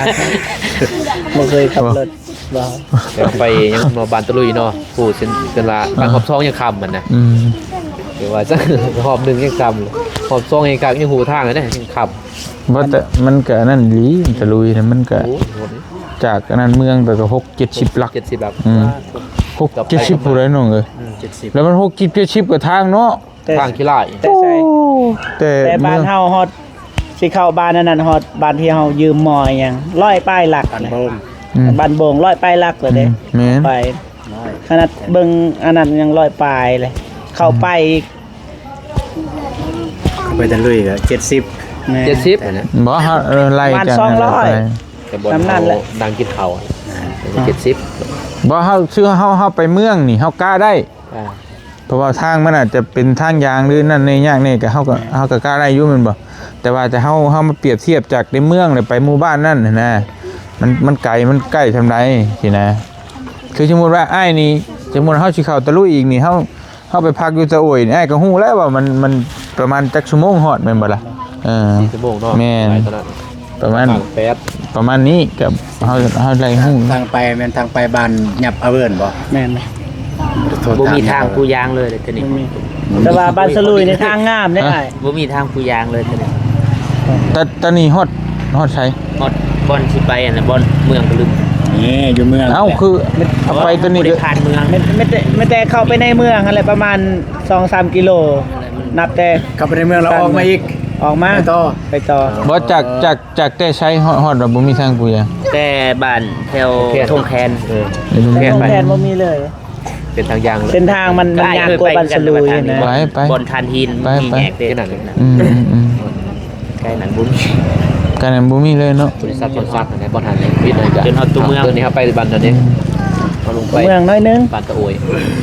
ບໍ່ເຄີຍຂັບລົດ. ບໍ່ ແຕ່ໄປຍັງເນາະ ບ້ານຕະລຸຍເນາະ ຜູ້ເຊັ່ນ ເອີ້ນວ່າ ອ່າ ບ້ານຮອບສອງຍັງຄ່ຳຫັ້ນນະ. ອືມ ແຕ່ວ່າຮອບໜຶ່ງຍັງຄ່ຳ ຮອບສອງຍັງກະຍັງຮູ້ທາງແຫຼະ ຍັງຄ່ຳ. ບໍ່ ແຕ່ມັນກະອັນນັ້ນອີ່ຫຼີ ຕະລຸຍນະ ມັນກະ ໂອ້ຍ ຈາກອັນນັ້ນເມືອງໄປກະຫົກເຈັດສິບຫຼັກ ເຈັດສິບຫຼັກ. ອືມ ຫົກເຈັດສິບ ຜູ້ໃດນ້ອງເອີຍ. ອືມ ເຈັດສິບ ແລ້ວມັນຫົກເຈັດສິບກະທາງເນາະ. ແຕ່ ທາງຂີ້ຫຼ້າຍ ແຕ່ໃສ ໂອ້ ແຕ່ ແຕ່ບ້ານເຮົາຮອດ ຊິເຂົ້າບ້ານອັນນັ້ນ ຮອດບ້ານທີ່ເຮົາຢືມໝໍອີ່ຫຍັງ ຮ້ອຍປາຍຫຼັກ ບ້ານໂບງ. ອືມ ບ້ານໂບງ ຮ້ອຍປາຍຫຼັກແລ້ວເດ້. ອືມ ແມ່ນ ໄປ ຂະໜາດເບິ່ງອັນນັ້ນຍັງຮ້ອຍປາຍເລີຍ ເຂົ້າໄປອີກ ເຂົ້າໄປຕະລຸຍກໍເຈັດສິບ. ແມ່ນ ເຈັດສິບ ບໍ່ ເຮົາ ເອີ ໄລ່ ປະມານ ຈັ່ງ ສອງຮ້ອຍ ແຕ່ບ່ອນ ສ່ຳນັ້ນແຫຼະ ເຮົານັ່ງກິນເຂົ້າ ອ່າ ເຈັດສິບ. ບໍ່ ເຮົາ ຄືເຮົາ ເຮົາໄປເມືອງນີ້ ເຮົາກະໄດ້ ອ່າ ເພາະວ່າທາງມັນອາດຈະເປັນທາງຢາງ ຫຼື ນັ້ນແດ່ຍາກແດ່ ກໍເຮົາກໍ ເຮົາກໍກ້າໄດ້ຢູ່ແມ່ນບໍ່? ແຕ່ວ່າແຕ່ເຮົາ ເຮົາມາປຽບທຽບຈາກໃນເມືອງແລ້ວໄປໝູ່ບ້ານນັ້ນຫັ້ນນະ ມັນ ມັນໄກ ມັນໃກ້ສ່ຳໃດຊີ້ນະ. ຄືສົມມຸດວ່າອ້າຍນີ້ ສົມມຸດເຮົາຊິເຂົ້າຕະລຸຍອີກນີ້ ເຮົາ ເຮົາໄປພັກຢູ່ຕະໂອຍນີ້ ອ້າຍກໍຮູ້ແລ້ວວ່າມັນ ມັນປະມານຈັກຊົ່ວໂມງຮອດແມ່ນບໍ່ລະ? ເອີ ສີ່ຊົ່ວໂມງເນາະ ແມ່ນ ປະມານ ປະມານນີ້ກໍເຮົາ ເຮົາໄດ້ຮູ້ ທາງໄປແມ່ນທາງໄປບ້ານຫຍັບອາເວີນບໍ່? ແມ່ນ ບໍ່ມີທາງປູຢາງເລີຍເທື່ອນີ້ ບໍ່ມີ ແຕ່ວ່າບ້ານສະລຸຍນີ້ທາງງາມເດ້ອ້າຍ ບໍ່ມີທາງປູຢາງເລີຍເທື່ອນີ້. ຕອນ ຕອນນີ້ຮອດ ຮອດໃສ? ຮອດບ່ອນຊິໄປຫັ້ນແຫຼະ ບ່ອນເມືອງກະລຶມ ນີ້ຢູ່ເມືອງ. ເອົ້າ ຄືເອົາໄປຕອນນີ້ ບໍ່ໄດ້ຜ່ານເມືອງ ແມ່ນ ແມ່ນແຕ່ ແມ່ນແຕ່ເຂົ້າໄປໃນເມືອງຫັ້ນແຫຼະ ປະມານສອງສາມກິໂລ ນັບແຕ່ເຂົ້າໄປໃນເມືອງແລ້ວອອກມາອີກ ອອກມາ ໄປຕໍ່ ໄປຕໍ່. ບໍ່ ຈາກ ຈາກ ຈາກແຕ່ໃສຮອດ ຮອດວ່າບໍ່ມີທາງປູຢາງ? ແຕ່ບ້ານແຖວທົ່ງແຄນ ເອີ ທົ່ງແຄນ ທົ່ງແຄນບໍ່ມີເລີຍ ເປັນທາງຢາງເລີຍ ເສັ້ນທາງມັນ ມັນຍາກກວ່າບ້ານສະລຸຍຫັ້ນນະ ໄປ ໄປ ບ່ອນຖ່ານຫີນ ໄປ ມີ ໄປ ແຍກເດ້. ອືມ ອືມ ອືມ ໃກ້ນັ້ນບໍ່ມີ ໃກ້ນັ້ນບໍ່ມີເລີຍເນາະ ບໍລິສັດ ບໍລິສັດຫັ້ນແຫຼະ ບ່ອນຫັ້ນແຫຼະ ວິດເລີຍ ຈົນຮອດຕົວເມືອງ ຕົວນີ້ເຮົາໄປບ້ານນັ້ນເດ້ ເຮົາລົງໄປເມືອງໜ້ອຍໜຶ່ງ ບ້ານຕະໂອຍ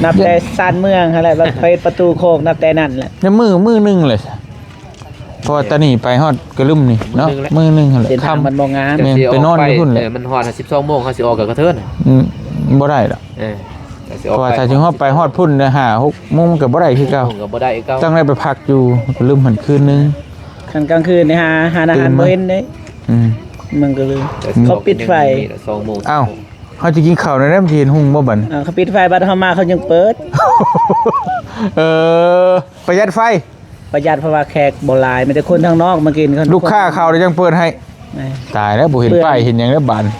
ນັບແຕ່ຊານເມືອງຫັ້ນແຫຼະ ແລ້ວໄປປະຕູໂຄກ ນັບແຕ່ນັ້ນແຫຼະ ຍັງມື້ ມື້ໜຶ່ງແຫຼະ. ເພາະວ່າຕອນນີ້ໄປຮອດກະລຶມນີ້ເນາະ ມື້ໜຶ່ງແຫຼະ ມື້ໜຶ່ງຫັ້ນແຫຼະ ຄ່ຳ ມັນບໍ່ງາມ ແມ່ນ ໄປນອນຢູ່ພຸ້ນແຫຼະ ເອີ ມັນຮອດສິບສອງໂມງ ເຮົາຊິອອກກໍກະເທີນ ອືມ ບໍ່ໄດ້ດອກ ເອີ ເຮົາຊິອອກ ເພາະວ່າ ໄປ ຖ້າຊິຮອດໄປຮອດພຸ້ນ ຫ້າຫົກໂມງ ມັນກໍບໍ່ໄດ້ຄືເກົ່າ ກໍບໍ່ໄດ້ຄືເກົ່າ ຕ້ອງໄດ້ໄປພັກຢູ່ກະລຶມຫັ້ນຄືນໜຶ່ງ. ຄັນກາງຄືນນີ້ຫາ ຫາອາຫານບໍ່ເຫັນເດ້ ອືມ ມັນກໍເລີຍ ເຂົາປິດໄຟ ສອງໂມງ ອ້າວ ເຮົາຈະກິນເຂົ້າແນວໃດ ມັນຊິເຫັນຮຸ່ງບໍ່ບັດນີ້? ເອີ ເຂົາປິດໄຟ ບັດເຮົາມາເຂົາຍັງເປີດ ເອີ ປະຢັດໄຟ ປະຢັດ ເພາະວ່າແຂກບໍ່ຫຼາຍ ມີແຕ່ຄົນທາງນອກມາກິນ ລູກຄ້າເຂົ້າແລ້ວຈັ່ງເປີດໃຫ້. ແມ່ນ ຕາຍແລ້ວ ບໍ່ເຫັນປ້າຍເຫັນຫຍັງແລ້ວບາດນີ້.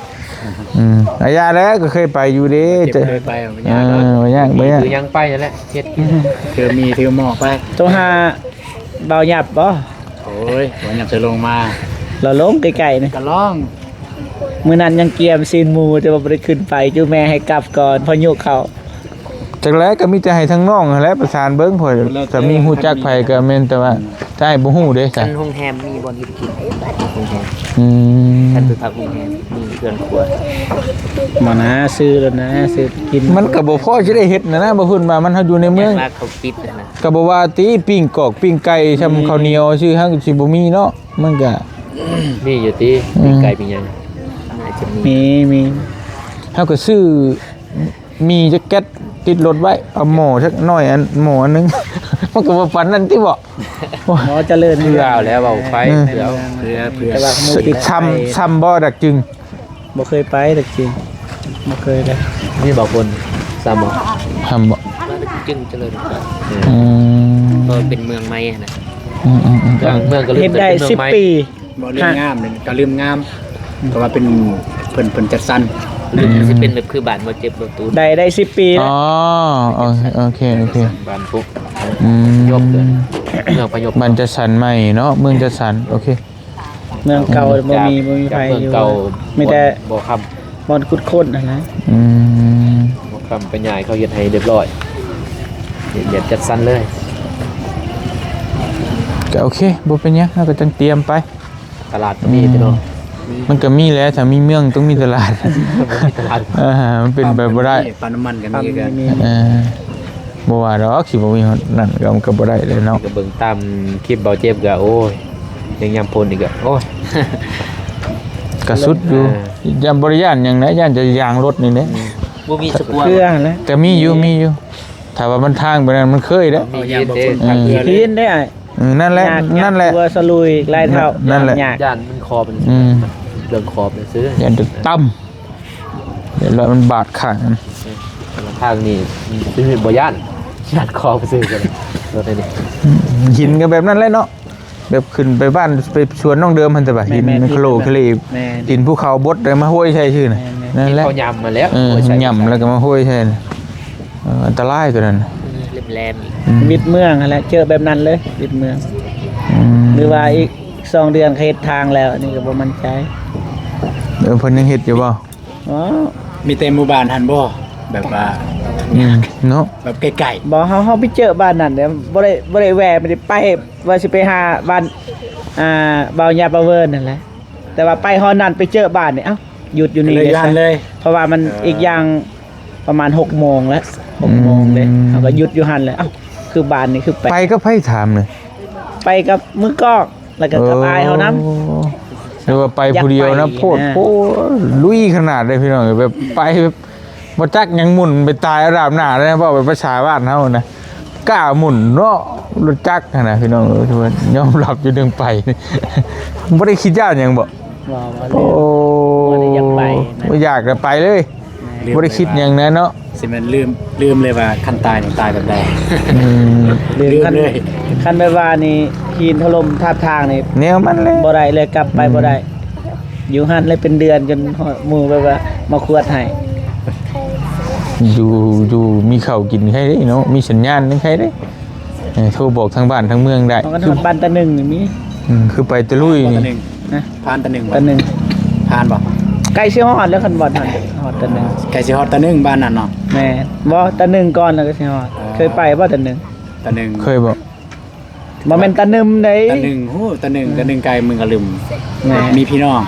ອືມ ອາ ຢ່າແລ້ວ ກໍເຄີຍໄປຢູ່ເດ້ ເຄີຍໄປ ບໍ່ຍາກ ເອີ ບໍ່ຍາກ ບໍ່ຍາກ ຄືຍັງໄປຫັ້ນແຫຼະ ເຮັດ ຖືມີຖືໝໍ້ໄປ ໂທຫາບ່າວຫຍັບບໍ່? ໂອ້ຍ ບ່າວຫຍັບຈະລົງມາ ລາວລົງໃກ້ໆນີ້ ກະລອງ ມື້ນັ້ນຍັງກຽມຊີ້ນໝູ ແຕ່ວ່າບໍ່ໄດ້ຂຶ້ນໄປ ຈຸແມ່ໃຫ້ກັບກ່ອນ ເພາະຍຸເຂົ້າ. ຈັກແລ້ວ ກໍມີແຕ່ໃຫ້ທາງນ້ອງຫັ້ນແຫຼະປະສານເບິ່ງ ເພາະ ແລ້ວແຕ່ ສາມີຮູ້ຈັກໃຜກໍແມ່ນ ແຕ່ວ່າ ອືມ ອ້າຍບໍ່ຮູ້ເດ້ ຄັນໂຮງແຮມມີບ່ອນເຮັດກິນ ໂຮງແຮມ ອືມ ຄັນໄປພັກໂຮງແຮມມີເຮືອນຄົວ ມານະ ຊື້ໂລດນະ ຊື້ກິນ ມັນກໍບໍ່ພໍຊິໄດ້ເຮັດນະນະ ບໍ່ເພິ່ນວ່າມັນ ເຮົາຢູ່ໃນເມືອງ ເຂົາປິດນະ ກໍບໍ່ວ່າຕິ ປີ້ງກອກປີ້ງໄກ່ ອືມ ຊ່ຳເຂົ້າໜຽວ ຊື້ເຮົາກໍຊິບໍ່ມີເນາະ ມັນກໍ ມີຢູ່ຕິ ອືມ ປີ້ງໄກ່ປີ້ງຫຍັງ ມີ ມີ ເຮົາກໍຊື້ ມີຈັກແກັດຕິດລົດໄວ້ ເອົາໝໍ້ຈັກໜ້ອຍອັນ ໝໍ້ອັນໜຶ່ງ ມັນກໍບໍ່ປານນັ້ນຕິບໍ? ໝໍ້ຈະເລີນ ເພື່ອເອົາແລ້ວເວົ້າໄປ ເອີ ເພື່ອ ເພື່ອ ເພື່ອ ແຕ່ວ່າໝູ່ຕິດ ຊ້ຳ ຊ້ຳບໍ່ດັກຈຶ່ງ? ບໍ່ເຄີຍໄປດັກຈຶ່ງ ບໍ່ເຄີຍເລີຍ ມີບໍ່ຄົນຊ້ຳບໍ່? ຊ້ຳບໍ່? ຈຶ່ງຈະເລີນ ອືມ ເພາະເປັນເມືອງໃໝ່ຫັ້ນນະ ອືມໆໆ ເມືອງ ເມືອງກໍເຮັດໄດ້ສິບປີ. ບໍ່ ເລື່ອງງາມນີ້ກໍລືມງາມ ເພາະວ່າເປັນ ເພິ່ນ ເພິ່ນຈັດສັນ ຫຼື ອືມ ຊິເປັນແບບຄືບ້ານບໍ່ເຈັບບໍ່ຕູນ ໄດ້ ໄດ້ສິບປີແລ້ວ ອໍ ໂອເຄ ໂອເຄ ໂອເຄ ບ້ານປຸ ອືມ ຍົກເດີ ເມືອງພະຍົກ ບ້ານຈັດສັນໃໝ່ເນາະ ເມືອງຈັດສັນ ໂອເຄ ເມືອງເກົ່າບໍ່ມີ ບໍ່ມີໃຜຢູ່ ເມືອງເກົ່າ ມີແຕ່ ບໍ່ ບໍ່ຄຳ ບ່ອນຂຸດຄົ້ນຫັ້ນນະ ອືມ ບໍ່ຄຳໄປຍ້າຍ ເຂົາເຮັດໃຫ້ຮຽບຮ້ອຍ ເຮັດ ຈັດສັນເລີຍ ກໍໂອເຄ ບໍ່ເປັນຫຍັງ ເຮົາກໍຈັ່ງຕຽມໄປ ຕະຫຼາດກໍມີ ອືມ ພີ່ນ້ອງ ມັນກໍມີແຫຼະ ຖ້າມີເມືອງຕ້ອງມີຕະຫຼາດ ມີຕະຫຼາດ ເອີ ມັນເປັນໄປບໍ່ໄດ້ ປ້ຳນ້ຳມັນກໍມີ ປ້ຳກໍມີ ເອີ ບໍ່ວ່າດອກ ຊິບໍ່ມີຮອດນັ້ນກໍ ມັນກໍບໍ່ໄດ້ແຫຼະເນາະ ກໍເບິ່ງຕາມຄລິບເບົາເຈັບກໍ ໂອ້ຍ ຍາມຝົນນີ້ກໍ ໂອ້ຍ ກະສຸດຢູ່ ເອີ ຢ້ານ ບໍ່ໄດ້ຢ້ານຫຍັງນະ ຢ້ານຈະຢາງລົດນີ້ແຫຼະ ອືມ ບໍ່ມີສະກວນ ເຄືອຫັ້ນແຫຼະ ກະມີຢູ່ ມີ ມີຢູ່ ຖ້າວ່າມັນທາງໄປນັ້ນມັນເຄີຍເດ້ ເອີ ຢ້ານບໍ່ຝົນ ເອີ ເຄືອເລີຍ ເຫັນໄດ້ອ້າຍ ເອີ ນັ້ນແຫຼະ ຍາກ ນັ້ນແຫຼະ ຍາກກວ່າສະລຸຍຫຼາຍເທົ່າ ອືມ ນັ້ນແຫຼະ ຍາກ ຢ້ານມັນຄໍເປັນ ອືມ ເລື່ອງຄໍເປັນຊື່ ຢ້ານຖືກຕຳ ເອີ ແລ້ວມັນບາດຂ້າງ ເອີ ທາງນີ້ຄືບໍ່ຢ້ານ ຢ້ານຄໍໄປຊື້ກັນ ລົດໄອ້ນີ້ ອືມ ຫີນກໍແບບນັ້ນແຫຼະເນາະ ແບບຂຶ້ນໄປບ້ານໄປສວນນ້ອງເດີມຫັ້ນແຕ່ວ່າ ແມ່ນໆ ຫີນຄະໂຫຼຄະເລ ແມ່ນໆ ຫີນພູເຂົາບົດແລ້ວມາຫ້ວຍໃສ່ຊື່ນະ ແມ່ນໆ ນັ້ນແຫຼະ ເຂົາຫຍ້ຳມາແລ້ວ ເອີ ໂອ້ຍ ຫຍ້ຳແລ້ວກໍມາຫ້ວຍໃສ່ ເອີ ອັນຕະລາຍຕົວນັ້ນ ແຫຼມໆ ອືມ ວິດເມືອງຫັ້ນແຫຼະ ເຈີແບບນັ້ນເລີຍ ວິດເມືອງ ອືມ ຫຼືວ່າອີກສອງເດືອນເຂົາເຮັດທາງແລ້ວ ອັນນີ້ກໍບໍ່ໝັ້ນໃຈ ເອີ ເພິ່ນຍັງເຮັດຢູ່ບໍ່? ອໍ ມີແຕ່ໝູ່ບ້ານຫັ້ນບໍ່? ແບບວ່າ ອືມ ເນາະ ແບບໃກ້ໆ ບໍ່ ເຮົາ ເຮົາໄປເຈີບ້ານນັ້ນເດ້ ບໍ່ໄດ້ ບໍ່ໄດ້ແວ່ ບໍ່ໄດ້ໄປ ວ່າຊິໄປຫາບ້ານ ອ່າ ບ່າວຍາປະເວີນນັ້ນແຫຼະ ແຕ່ວ່າໄປຮອດນັ້ນໄປເຈີບ້ານນີ້ ເອົ້າ ຢຸດຢູ່ນີ້ເລີຍ ເພາະວ່າມັນ ເອີ ອີກຢ່າງປະມານຫົກໂມງແລ້ວ ຫົກໂມງເດ້ ອືມ ເຮົາກໍຢຸດຢູ່ຫັ້ນແຫຼະ ເອົ້າ ຄືບ້ານນີ້ຄືໄປ ໄປກັບໃຜຖາມເລີຍ? ໄປກັບມືກອງ ແລ້ວກໍກັບອ້າຍເຮົານຳ ໂອ້ ຫຼືວ່າໄປຜູ້ດຽວນະ ຢາກໄປ ໂພດ ນະ ໂອ້ ລຸຍຂະໜາດເດ້ພີ່ນ້ອງ ແບບໄປແບບບໍ່ຈັກຫຍັງ ໝຸ່ນໄປຕາຍອາດາບໜ້າເດ້ ເວົ້າແບບພາສາບ້ານເຮົານະ ກ້າໝຸ່ນເນາະ ລົດຈັກຫັ້ນນະພີ່ນ້ອງເອີຍ ຍອມຮັບຢູ່ເລື່ອງໄປ ບໍ່ໄດ້ຄິດຢ້ານຫຍັງບໍ່? ບໍ່ ບໍ່ ໂອ້ ບໍ່ໄດ້ຢາກໄປນະ ບໍ່ຢາກກໍໄປເລີຍ ແມ່ນ ບໍ່ໄດ້ຄິດຫຍັງແນ່ເນາະ ຊິແມ່ນລືມ ລືມເລີຍວ່າຄັນຕາຍນີ້ຕາຍແບບໃດ ອືມ ລືມ ຄັນ ເລີຍ ຄັນແບບວ່ານີ້ຫີນຖະຫຼົ່ມທາບທາງນີ້ ແນວມັນແຫຼະ ບໍ່ໄດ້ເລີຍ ກັບໄປ ອືມ ບໍ່ໄດ້ ຢູ່ຫັ້ນເລີຍເປັນເດືອນ ຈົນຮອດໝູ່ແບບວ່າມາຂວດໃຫ້ ຢູ່ ຢູ່ມີເຂົ້າກິນໃຄເດ້ເນາະ ມີສັນຍານໃຄເດ້ ເອີ ໂທບອກທາງບ້ານທາງເມືອງໄດ້ ເຮົາກໍຮອດບ້ານຕາໜຶ່ງນີ້ມີ ອືມ ຄືໄປຕະລຸຍນີ້ ຕາໜຶ່ງ ນະ ຜ່ານຕາໜຶ່ງບໍ່? ຕາໜຶ່ງ ຜ່ານບໍ່? ໃກ້ຊິຮອດແລ້ວ ຄັນບໍ່ທັນຮອດຕາໜຶ່ງ ໃກ້ຊິຮອດຕາໜຶ່ງ ບ້ານນັ້ນເນາະ ແມ່ນ ບໍ່ ຕາໜຶ່ງກ່ອນແລ້ວກໍຊິຮອດ ອ່າ ເຄີຍໄປບໍ່ຕາໜຶ່ງ? ຕາໜຶ່ງ ເຄີຍບໍ່? ບໍ່ແມ່ນຕາໜຶ່ງເດ້ ຕາໜຶ່ງ ຮູ້ ຕາໜຶ່ງ ອືມ ຕາໜຶ່ງໄກເມືອງກະລຶມ ແມ່ນ ມີພີ່ນ້ອງ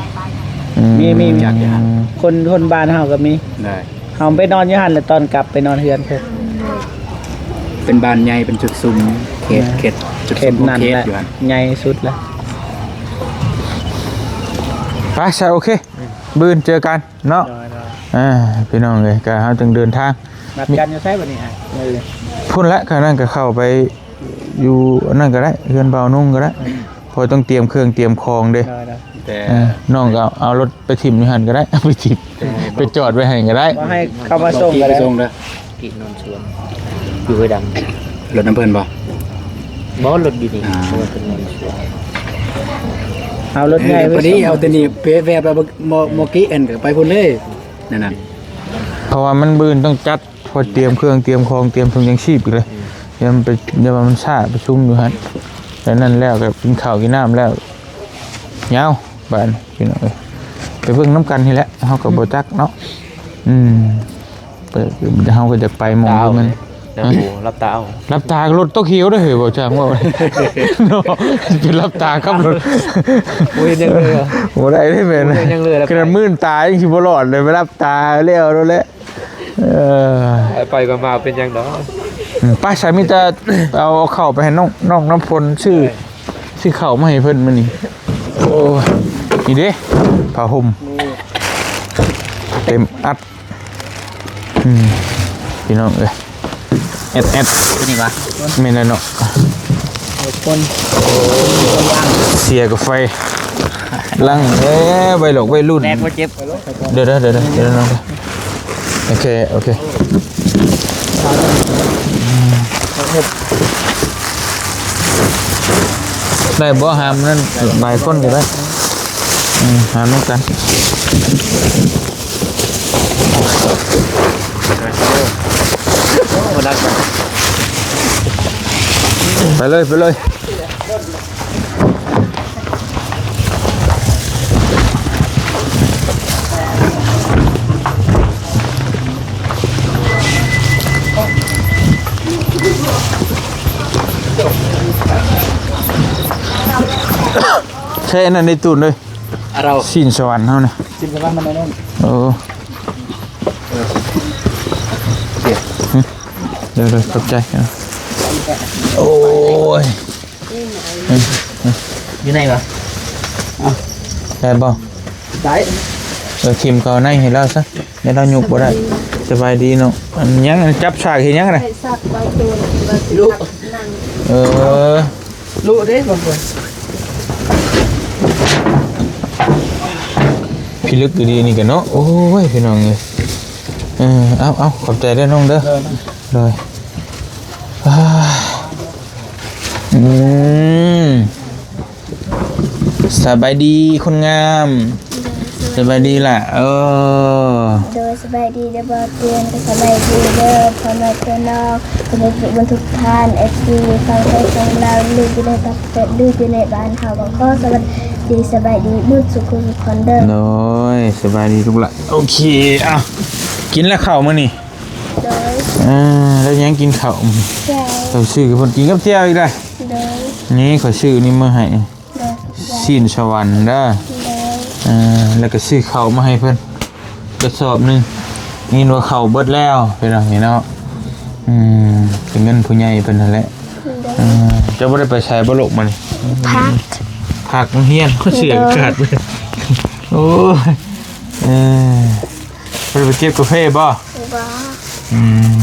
ອືມ ມີ ມີ ຮູ້ຈັກຢູ່ຫັ້ນ ຄົນ ຄົນບ້ານເຮົາກໍມີ ໄດ້ ເຮົາໄປນອນຢູ່ຫັ້ນ ແລ້ວຕອນກັບໄປນອນເຮືອນເພິ່ນ ເປັນບ້ານໃຫຍ່ ເປັນຈຸດຊຸມ ເຂດ ແມ່ນ ເຂດຈຸດຊຸມຂອງເຂດ ເຂດນັ້ນແຫຼະ ຢູ່ຫັ້ນ ໃຫຍ່ສຸດແລ້ວ ໄປຊະ ໂອເຄ ອືມ ມື້ອື່ນເຈີກັນເນາະ ໂດຍໆ ອ່າ ພີ່ນ້ອງເອີຍ ກໍເຮົາຈຶ່ງເດີນທາງ ນັດກັນຢູ່ໃສບັດນີ້ອ້າຍ? ເອີ ພຸ້ນແຫຼະ ຄັນນັ້ນກໍເຂົ້າໄປຢູ່ອັນນັ້ນກໍໄດ້ ເຮືອນບ່າວນຸ່ງກໍໄດ້ ອືມ ເພາະຕ້ອງຕຽມເຄື່ອງຕຽມຂອງເດ້ ໄດ້ໆ ແຕ່ ເອີ ນ້ອງກໍເອົາ ເອົາລົດໄປຖິ້ມຢູ່ຫັ້ນກໍໄດ້ ເອົາໄປຖິ້ມ ແຕ່ໄປຈອດໄວ້ໃຫ້ກໍໄດ້ ບໍ່ໃຫ້ເຂົາມາສົ່ງກໍໄດ້ ໄປສົ່ງເດີ ກິນນອນສວນ ຢູ່ຫ້ວຍດຳ ລົດນຳເພິ່ນບໍ່? ບໍ່ ລົດຢູ່ນີ້ ອ່າ ເພິ່ນນອນສວນ ເອົາລົດໃຫຍ່ ເອີ ໄປ ພໍດີ ສົ່ງ ເອົາແຕ່ນີ້ໄປແວບແລ້ວ ໝໍ ໝໍກີ້ອັນກໍໄປພຸ້ນເລີຍ ນັ້ນໆ ເພາະວ່າມັນມື້ອື່ນຕ້ອງຈັດ ເພາະຕຽມເຄື່ອງຕຽມຂອງ ຕຽມຖົງຍັງຊີບອີກເລີຍ ອືມ ຢ້ານໄປ ຢ້ານວ່າມັນຊ້າ ປະຊຸມຢູ່ຫັ້ນ ແລ້ວນັ້ນແລ້ວກໍກິນເຂົ້າກິນນ້ຳແລ້ວ ຍາວ ບາດນີ້ພີ່ນ້ອງເອີຍ ໄປເບິ່ງນຳກັນນີ້ແຫຼະ ເຮົາກໍບໍ່ຈັກເນາະ ອືມ ເອີ ເຮົາກໍຢາກໄປໝ່ອງທີ່ມັນ ຕາເອົາເດ້ ນະ ຫະ ໂອ້ ຫຼັບຕາເອົາ ຫຼັບຕາກໍລົດຕົກເຫວເດ້ ເຮີ້ຍ ບໍ່ຊ່າງເວົ້າເນາະ ໄປຫຼັບຕາຂັບລົດ ໂອ້ຍ ຍັງເລີຍ ບໍ່ໄດ້ເດ້ແມ່ນ ຍັງເລີຍ ຂະໜາດມືນຕາຍັງຊິບໍ່ລອດເລີຍ ໄປຫຼັບຕາແລ້ວໂລດແຫຼະ ເອີ ໄປໆ ມາໆ ເປັນຫຍັງດອກ ອືມ ໄປຊະ ມີແຕ່ເອົາ ເອົາເຂົ້າໄປໃຫ້ນ້ອງ ນ້ອງນ້ຳຝົນ ຊື້ ເອີ ຊື້ເຂົ້າມາໃຫ້ເພິ່ນມື້ນີ້ ໂອ້ຍ ນີ້ເດ້ ຜ້າຫົ່ມ ເຕັມອັດ ອືມ ພີ່ນ້ອງເອີຍ ແອັດໆ ຕົວນີ້ຫວາ? ແມ່ນແລ້ວເນາະ ຄົນ ຄົນວາງ ເສຍກາໄຟ ຫຼັງ ເອີ ໄວຫຼອກໄວລຸ້ນ ແຕກບໍ່ເຈັບ ດຽວໆ ໂອເຄ ໂອເຄ ໄດ້ບໍ່? ຫາມນັ້ນ ຫຼາຍຄົນກໍໄດ້ ອືມ ຫາມນຳກັນ ໄປເລີຍ ໄປເລີຍ. ໃຊ້ອັນນັ້ນໄດ້ຕູນເລີຍ ອັນເຮົາ ຊີ້ນສະຫວັນເຮົານະ ຊີ້ນສະຫວັນມັນອັນນັ້ນ ໂອ້ ເອີ ດຽວໆ ຂອບໃຈ ໂອ້ຍ ຢູ່ໃນຫວາ? ໄດ້ບໍ່? ໄດ້. ເອີ ຖິ້ມເຂົ້າໃນໃຫ້ລາວຊະ ແນວລາວຍົກບໍ່ໄດ້. ສະບາຍດີເນາະ. ອັນຫຍັງ ອັນຈັບສາກເຮັດຫຍັງນະ? ໃສ່ສາກໄວ້ໂຕນ ລຸ ໜັງ. ເອີ ລຸເດ້ ບາງຄົນ ພິລຶກດີໆ ນີ້ກັນເນາະ. ໂອ້ຍ ພີ່ນ້ອງເອີຍ. ເອີ ເອົາໆ ຂອບໃຈເດີນ້ອງເດີ. ໂດຍ ໂດຍ. ອາ ອືມ ສະບາຍດີຄົນງາມ. ໂດຍ ສະບາຍດີລະ. ເອີ ໂດຍ ສະບາຍດີເດີບ່າວຕຽງ ກໍສະບາຍດີເດີພໍ່ແມ່ພີ່ນ້ອງ ເພື່ອນເພື່ອນທຸກທ່ານ ເອັຟຊີ ຝັ່ງໄທຝັ່ງລາວ ຫຼືຢູ່ໃນຕ່າງປະເທດ ຫຼືຢູ່ໃນບ້ານເຮົາ ກໍຂໍສະຫວັດດີ ສະບາຍດີເບິດສູ່ຜູ້ທຸກຄົນເດີ. ໂດຍ ສະບາຍດີລູກຫຼານ. ໂອເຄ ເອົາ ກິນແລ້ວເຂົ້າມື້ນີ້? ໂດຍ ເອີ ແລ້ວຍັງກິນເຂົ້າ? ເຂົ້າຊື້ເພິ່ນກິນກັບແຈ່ວອີກໄດ໋. ໂດຍ ນີ້ຂ້ອຍຊື້ນີ້ມາໃຫ້. ໂດຍ ຊີ້ນສະຫວັນເດີ. ໂດຍ ເອີ ແລ້ວກໍຊື້ເຂົ້າມາໃຫ້ເພິ່ນກະສອບໜຶ່ງ. ຍິນວ່າເຂົ້າເບິດແລ້ວພີ່ນ້ອງເອີຍເນາະ. ອືມ ເປັນເງິນຜູ້ໃຫຍ່ເພິ່ນຫັ້ນແຫຼະ. ໂດຍ ເອີ ເຈົ້າບໍ່ໄດ້ໄປໃສບໍ່ລູກມື້ນີ້? ພັກ ພັກໂຮງຮຽນ. ໂອ້ ເສຍໂອກາດເລີຍ. ໂອ້ຍ ເອີ ບໍ່ໄດ້ໄປເກັບກາເຟບໍ່? ບໍ່. ອືມ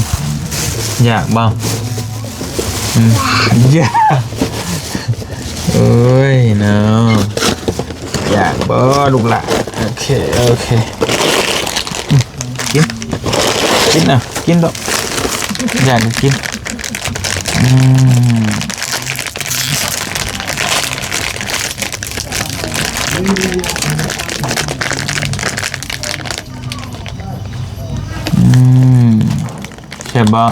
ຢາກບໍ່? ອືມ ຢາກ. ໂອ້ຍເນາະ ຢາກບໍ່ລູກຫຼານ? ໂອເຄ ໂອເຄ. ອືມ ກິນ ກິນເອົາ ກິນດອກ ຢາກກໍກິນ. ອືມ ອືມ ແຊບບໍ່?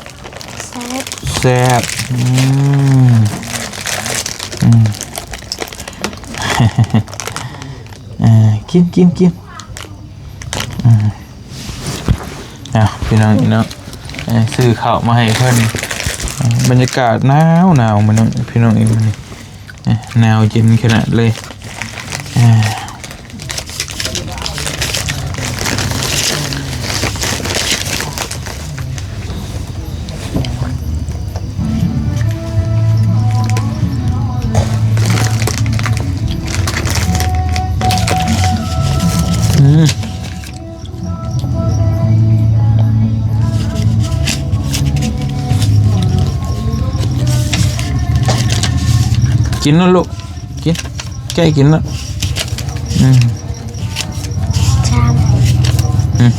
ແຊບ ແຊບ. ອືມ ອືມ ເອີ ກິນ ກິນ ກິນ. ອືມ ເອົາ ພີ່ນ້ອງເນາະ ເອີ ຊື້ເຂົ້າມາໃຫ້ເພິ່ນ. ເອີ ບັນຍາກາດໜາວໆ ມື້ນີ້ ພີ່ນ້ອງເອີຍ ມື້ນີ້. ເອີ ໜາວເຢັນຂະໜາດເລີຍ. ເອີ ອືມ ກິນໂລດລູກ ກິນ ແກະກິນໂລດ. ອືມ ຊາມ ອືມ.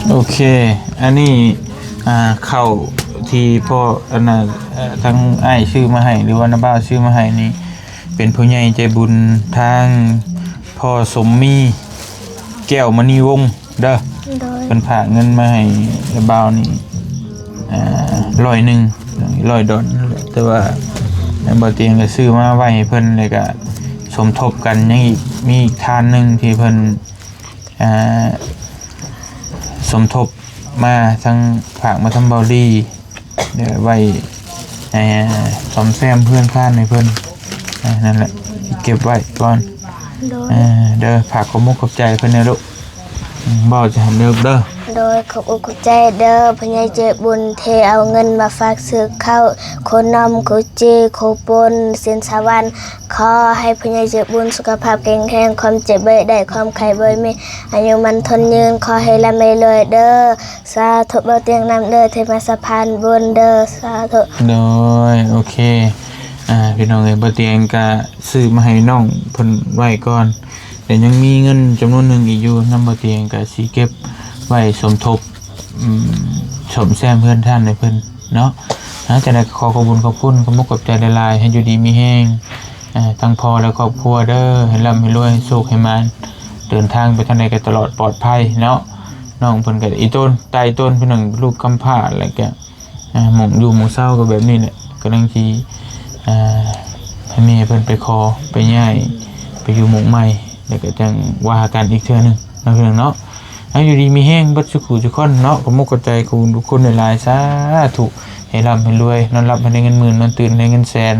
ໂອເຄ ອັນນີ້ ອ່າ ເຂົ້າທີ່ພໍ່ ອັນນ່າ ເອີ ທາງອ້າຍຊື້ມາໃຫ້ ຫຼືວ່ານ້າບ່າວຊື້ມາໃຫ້ນີ້ ເປັນຜູ້ໃຫຍ່ໃຈບຸນທາງພໍ່ສົມມີ ແກ້ວມະນີວົງເດີ. ໂດຍ ເພິ່ນຝາກເງິນມາໃຫ້ນ້າບ່າວນີ້ ອ່າ ຮ້ອຍໜຶ່ງ ຮ້ອຍດອນ. ແຕ່ວ່າບ່າວຕຽງກໍຊື້ມາໄວ້ໃຫ້ເພິ່ນ ແລ້ວກໍສົມທົບກັນ ຍັງອີກ ມີອີກທ່ານໜຶ່ງທີ່ເພິ່ນ ອ່າ ສົມທົບມາ ທັງຝາກມາທາງເບົາລີ ເອີ ໄວ້ ເອີ ສ້ອມແຊມເຮືອນຊານໃຫ້ເພິ່ນ. ເອີ ນັ້ນແຫຼະ ເກັບໄວ້ກ່ອນ. ໂດຍ ເອີ ເດີ ຝາກຂອບມຸກຂອບໃຈເພິ່ນແດ່ລູກ. ອືມ ເວົ້າຈະໃຫ້ເລີກເດີ. ໂດຍ ຂອບອົກຂອບໃຈເດີ ຜູ້ໃຫຍ່ໃຈບຸນທີ່ເອົາເງິນມາຝາກຊື້ເຂົ້າ ໂຄໜົມ ໂຄຈີ່ ໂຄປົນ ຊີ້ນສະຫວັນ. ຂໍໃຫ້ຜູ້ໃຫຍ່ໃຈບຸນສຸຂະພາບແຂງແຮງ ຄວາມເຈັບບໍ່ໄດ້ ຄວາມໄຂ້ບໍ່ມີ ອາຍຸໝັ້ນທົນຍືນ ຂໍໃຫ້ລ່ຳໃຫ້ລວຍເດີ. ສາທຸ ບ່າວຕຽງນຳເດີ ທີ່ມາສະພານບຸນເດີ ສາທຸ. ໂດຍ ໂອເຄ ອ່າ ພີ່ນ້ອງເອີຍ ບ່າວຕຽງກະຊື້ມາໃຫ້ນ້ອງເພິ່ນໄວ້ກ່ອນ ແຕ່ຍັງມີເງິນຈຳນວນໜຶ່ງອີກຢູ່ນຳ ບ່າວຕຽງກະຊິເກັບໄວ້ສົມທົບ ອືມ ສ້ອມແຊມເຮືອນຊານໃຫ້ເພິ່ນເນາະ. ອ່າ ຈັ່ງໃດກໍຂໍຂອບຄຸນຂອບຄຸນ ຂອບອົກຂອບໃຈຫຼາຍໆ ໃຫ້ຢູ່ດີມີແຮງ ອ່າ ທັງພໍ່ແລະຄອບຄົວເດີ ໃຫ້ລ່ຳໃຫ້ລວຍ ໃຫ້ໂຊກໃຫ້ໝານ ເດີນທາງໄປທາງໃດກໍຕະຫຼອດປອດໄພເນາະ. ນ້ອງເພິ່ນກໍອີ່ຕົນ ຕາຍອີ່ຕົນ ພີ່ນ້ອງ ລູກກຳພ້າ ແລ້ວກໍ ອ່າ ໝ່ອງຢູ່ໝ່ອງເຊົາກໍແບບນີ້ແຫຼະ ກຳລັງຊິ ອ່າ ໃຫ້ແມ່ເພິ່ນໄປຂໍໄປຍ້າຍໄປຢູ່ໝ່ອງໃໝ່ ແລ້ວກໍຈັ່ງວ່າກັນອີກເທື່ອໜຶ່ງເນາະ ພີ່ນ້ອງເນາະ. ໃຫ້ຢູ່ດີມີແຮງເບິດສູ່ຜູ້ສູ່ຄົນເນາະ ຂອບມຸກຂອບໃຈຂອງທຸກຄົນຫຼາຍໆ ສາທຸ ໃຫ້ລ່ຳໃຫ້ລວຍ ນອນຫຼັບໃຫ້ໄດ້ເງິນໝື່ນ ນອນຕື່ນໃຫ້ໄດ້ເງິນແສນ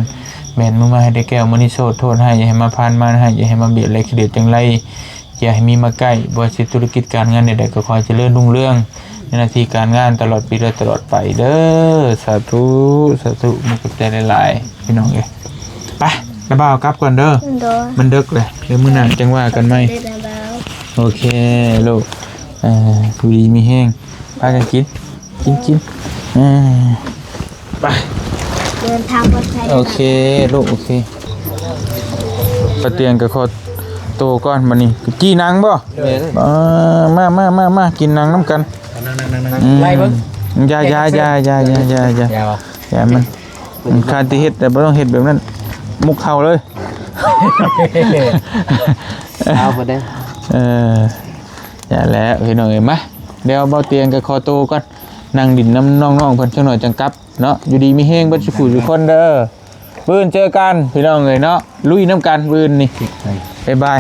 ແມ່ນມື້ມາໃຫ້ໄດ້ແກ້ວມະນີໂຊດ ໂທດຮ້າຍຢ່າໃຫ້ມາຜ່ານ ມາຮ້າຍຢ່າໃຫ້ມາບຽດ ແລະ ຂີ້ດຽດຈັງໄລ ຢ່າໃຫ້ມີມາໃກ້ ບໍ່ວ່າຊິທຸລະກິດການງານໃດໆ ກໍຂໍໃຫ້ຈະເລີນຮຸ່ງເຮືອງໃນໜ້າທີ່ການງານຕະຫຼອດປີ ແລະ ຕະຫຼອດໄປເດີ. ສາທຸ ສາທຸ ຂອບໃຈຫຼາຍໆ ພີ່ນ້ອງເອີຍ. ໄປ ລະບ່າວກັບກ່ອນເດີ ໂດຍ ມັນເດິກແຫຼະ ດຽວມື້ໜ້າຈັ່ງວ່າກັນໃໝ່ ໂດຍ ລະບ່າວ ໂອເຄລູກ ເອີ ຢູ່ດີມີແຮງ ພາກັນກິນ ກິນ ກິນ ເອີ ໄປ ເດີນທາງປອດໄພ ໂອເຄລູກ ໂອເຄ. ປາຕຽງກໍຂໍໂຕກ່ອນບັດນີ້ ຈີ່ໜັງບໍ່? ເອີ ມາ ມາ ມາ ມາ ກິນໜັງນຳກັນ ອືມ ໄລ່ເບິ່ງ ຢ່າ ຢ່າ ຢ່າ ຢ່າ ຢ່າ ຢ່າ ຢ່າ ຢ່າມັນ ອືມ ຄັນຊິເຮັດແຕ່ບໍ່ຕ້ອງເຮັດແບບນັ້ນ ມຸກເຂົ້າເລີຍ ເອົາບໍ່ໄດ້ ເອີ ຢ່າແຫຼະ ພີ່ນ້ອງເອີຍ ມາ ດຽວເບົາຕຽງກໍຂໍໂຕກ່ອນ ນັ່ງດິນນຳນ້ອງໆເພິ່ນຈັກໜ້ອຍຈັ່ງກັບເນາະ. ຢູ່ດີມີແຮງເບິດສູ່ຜູ້ສູ່ຄົນເດີ ມື້ອື່ນເຈີກັນ ພີ່ນ້ອງເອີຍເນາະ ລຸຍນຳກັນມື້ອື່ນນີ້ ບາຍບາຍ.